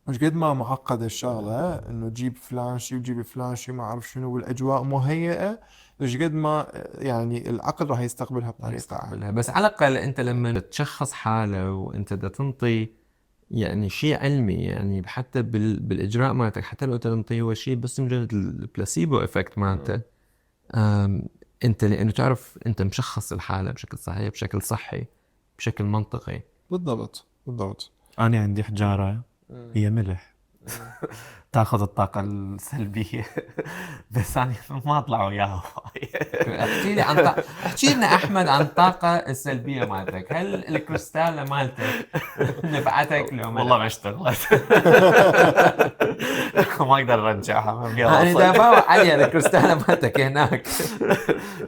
مش قد ما معقدة الشغلة انه جيب فلان شي وجيب فلان شي ما اعرف شنو، والاجواء مهيئة، مش قد ما يعني العقل راح يستقبلها بطريقة عامة. بس على الاقل انت لما تشخص حالة وانت بدك تنطي يعني شيء علمي، يعني حتى بالاجراء مالتك، حتى لو تنطي هو شيء بس مجرد البلاسيبو افكت مالته، انت لانه تعرف انت مشخص الحالة بشكل صحيح، بشكل صحي، بشكل منطقي. بالضبط. أنا عندي حجارة هي ملح تاخذ الطاقة السلبية. بس أنا ما أطلع وياها. احكي لنا أحمد عن الطاقة السلبية مالتك. هل الكريستالة مالتك نفعتك لو والله ما اشتغلت. ما أقدر أرجعها. أنا دافع عليها الكريستالة مالتك هناك.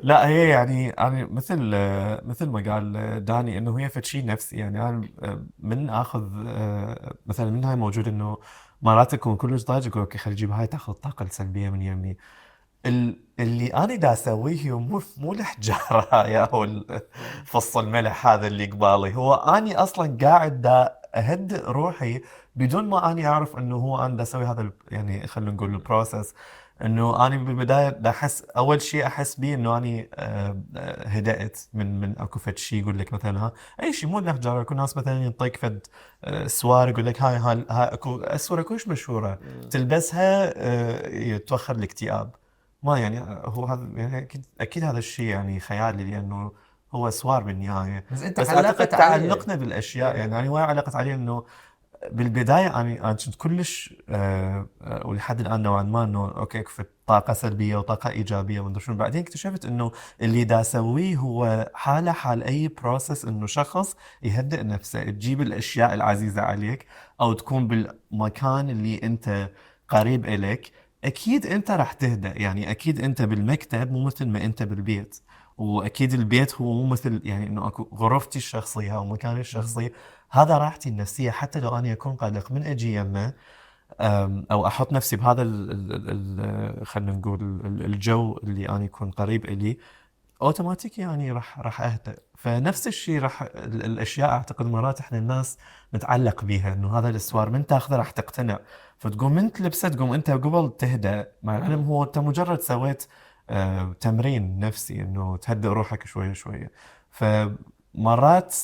لا هي يعني أنا مثل ما قال داني إنه هي فشي نفسي يعني. أنا من أخذ مثلا من هاي موجود إنه مرات يكون كلش ضايج يقول لك خلي جيب هاي تاخذ الطاقة السلبية من يمي. اللي أنا دا أسويه مو الحجارة هاي أو فص الملح هذا اللي قبالي، هو أني أصلا قاعد دا أهدئ روحي بدون ما اني اعرف انه هو انا بدي اسوي هذا يعني خلينا نقول البروسس. انه انا بالبدايه بدي احس، اول شيء احس به انه اني هدأت من اكو فد شيء يقول لك مثلا اي شيء مو النهجره. يكون ناس مثلا ينطيك فد سوار يقول لك هاي اكو اسوره كلش مشهوره تلبسها يتوخر الاكتئاب. ما يعني هو هذا يعني اكيد هذا الشيء يعني خيالي، لانه هو سوار بالنهايه. بس انت بس اعتقد علقت عليه. تعلقنا بالاشياء، يعني انا وين علقت عليه انه بالبدايه انا كنت كلش ولحد الان نوعا ما انه اوكي في طاقه سلبيه وطاقه ايجابيه ومدري شنو. بعدين اكتشفت انه اللي دا اسويه هو حاله حال اي بروسس، انه شخص يهدئ نفسه، تجيب الاشياء العزيزه عليك او تكون بالمكان اللي انت قريب اليك. اكيد انت راح تهدأ، يعني اكيد انت بالمكتب مو مثل ما انت بالبيت، واكيد البيت هو مو مثل يعني انه اكو غرفتي الشخصيه او مكاني الشخصي. هذا راحتي النفسيه. حتى لو اني اكون قلق من اجي يمه او احط نفسي بهذا خلينا نقول الجو اللي انا يكون قريب الي، اوتوماتيكي يعني راح اهدأ. فنفس الشيء راح الاشياء اعتقد مرات احنا الناس نتعلق بيها، انه هذا الاسوار من تاخذه راح تقتنع، فتقوم من تلبسه تقوم انت قبل تهدأ، مع العلم هو انت مجرد سويت تمرين نفسي انه تهدئ روحك شويه شويه. فمرات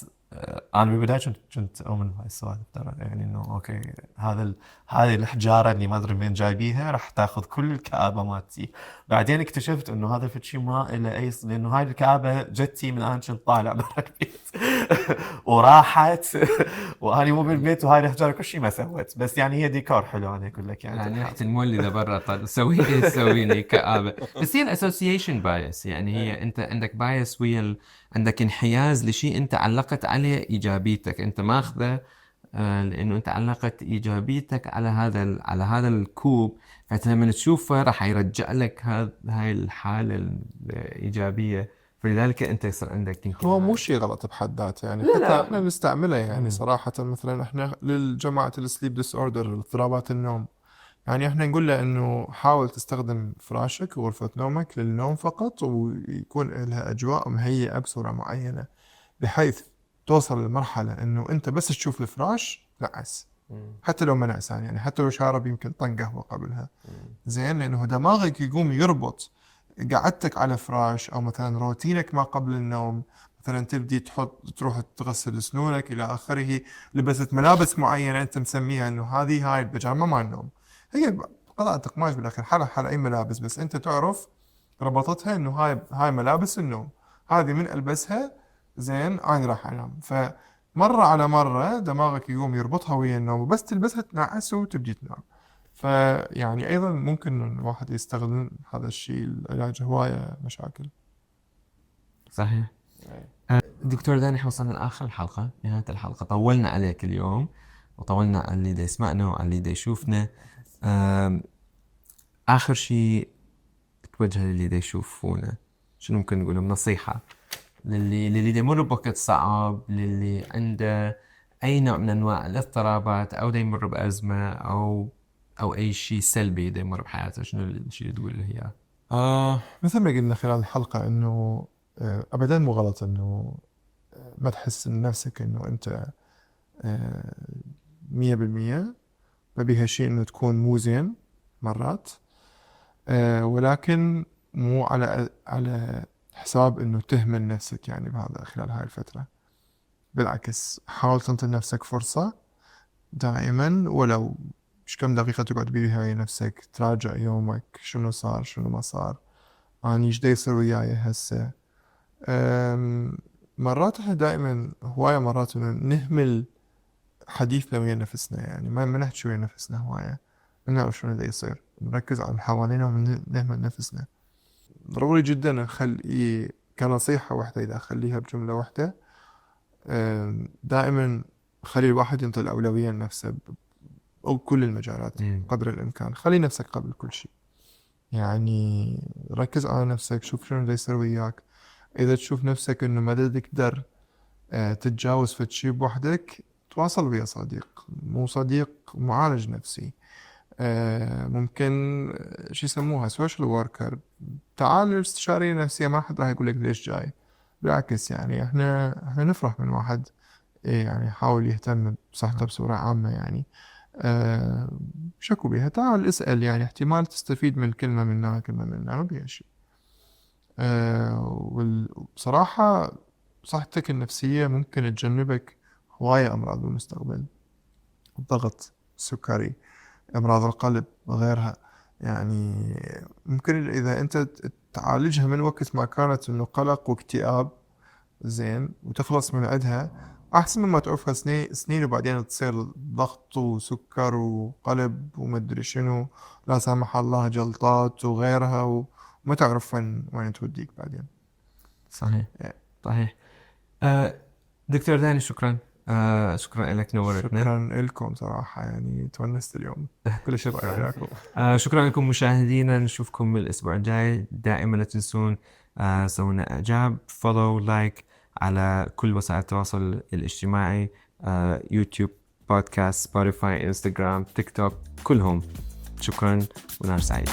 انا بالبدايه كنت اؤمن بهاي السوالف ترى، يعني انه اوكي هذه الحجاره اللي ما ادري من جايبيها راح تاخذ كل الكآبه مالتي. بعدين اكتشفت انه هذا الشيء ما له اي لانه هاي الكآبه جتي من انا كنت طالع برا البيت وراحت واني مو بالبيت، وهاي الحجاره كل شيء ما سوت، بس يعني هي ديكور حلو انا اقول لك يعني ريحة يعني. المولدة برا طل سويني سويني كآبة. بس هي الاسوسيشن بايس، يعني هي انت عندك بايس عندك انحياز لشيء انت علقت عليه ايجابيتك، انت ماخذه لانه انت علقت ايجابيتك على على هذا الكوب، فانت لما تشوفه راح يرجع لك هاي الحالة الايجابية، فلذلك انت يصير عندك يمكن هو مو شيء غلط بحد ذاته يعني، لا حتى لا. احنا نستعمله يعني صراحة. مثلا احنا للجماعة السليب ديس اوردر، اضطرابات النوم، يعني احنا نقول له انه حاول تستخدم فراشك وغرفة نومك للنوم فقط، ويكون لها اجواء مهيئة بصورة معينة، بحيث توصل لمرحلة انه انت بس تشوف الفراش نعس، حتى لو ما نعسان يعني، حتى لو شارب يمكن طن قهوة قبلها. زين، لانه دماغك يقوم يربط قعدتك على فراش او مثلا روتينك ما قبل النوم، مثلا تبدي تروح تغسل اسنانك الى اخره، لبست ملابس معينه انت مسميها انه هاي البيجامه مال النوم، هي قطعه قماش بالاخر، حالها اي ملابس، بس انت تعرف ربطتها انه هاي ملابس النوم، هذه من البسها زين انا راح انام. فمره على مره دماغك يقوم يربطها ويا النوم، وبس تلبسها تنعس وتبدي تنام. فيعني أيضا ممكن الواحد يستخدم هذا الشيء العلاج هواية مشاكل. صحيح. دكتور داني، احنا وصلنا لآخر الحلقة، نهاية الحلقة. طولنا عليك اليوم، وطولنا على اللي دا يسمعنا وعلى اللي دا يشوفنا. آخر شيء توجه للي دا يشوفونا، شنو ممكن نقول لهم نصيحة للي دا يمر بوقت صعب، للي عنده أي نوع من أنواع الاضطرابات، أو دا يمر بأزمة، أو أي شيء سلبي دا يمر بحياته، شنو الشيء اللي تقول له إياه؟ مثل ما قلنا خلال الحلقة إنه أبدا مو غلط إنه ما تحس إن نفسك إنه أنت 100%، ما بيها شيء إنه تكون مو زين مرات، ولكن مو على حساب إنه تهمل نفسك يعني بهذا خلال هاي الفترة. بالعكس، حاول تنطي نفسك فرصة دائما، ولو مش كم دقيقة تقعد بيها ويا نفسك، تراجع يومك، شنو صار شنو ما صار، أنا إيش دا يصير وياي هسه. مرات احنا دائما هواية مرات نهمل حديثنا ويا نفسنا، يعني ما نحكي ويا نفسنا هواية، ما نعرف شنو دا يصير، نركز على اللي حوالينا ونهمل نفسنا. ضروري جدا نخلي كنصيحة واحدة، إذا أخليها بجملة واحدة، دائما خلي الواحد ينطي الأولوية لنفسه أو كل المجالات قدر الإمكان. خلي نفسك قبل كل شيء، يعني ركز على نفسك، شوف شنو دا يصير وياك. إذا تشوف نفسك إنه ما تقدر تتجاوز في شيء بوحدك، تواصل ويا صديق، مو صديق، معالج نفسي، ممكن شو يسموها سوشيال وركر، تعال استشارية نفسية، ما حد راح يقول لك ليش جاي، بالعكس يعني احنا نفرح من واحد يعني يحاول يهتم بصحته بصورة عامة يعني. شكو بيها، تعال اسأل، يعني احتمال تستفيد من كلمة منها كلمة منها، ما بيها شيء. وبصراحة صحتك النفسية ممكن تجنبك هواية أمراض بالمستقبل، الضغط، السكري، أمراض القلب وغيرها. يعني ممكن إذا أنت تعالجها من وقت ما كانت إنه قلق واكتئاب زين وتخلص من عندها، أحسن مما تعوفها سنين وبعدين تصير ضغط وسكر وقلب ومدري شنو، لا سامح الله جلطات وغيرها، وما تعرف وين توديك بعدين. صحيح إيه. صحيح. دكتور داني شكرا، شكرا لك، نورتنا. شكرا لكم صراحة، يعني تونست اليوم كل شيء وياكم. شكرا لكم مشاهدينا، نشوفكم الأسبوع الجاي. دائما لا تنسون سوونا إعجاب، فولو، لايك على كل وسائل التواصل الاجتماعي، يوتيوب، بودكاست، سبوتيفاي، انستغرام، تيك توك، كلهم. شكرا ونهار سعيد.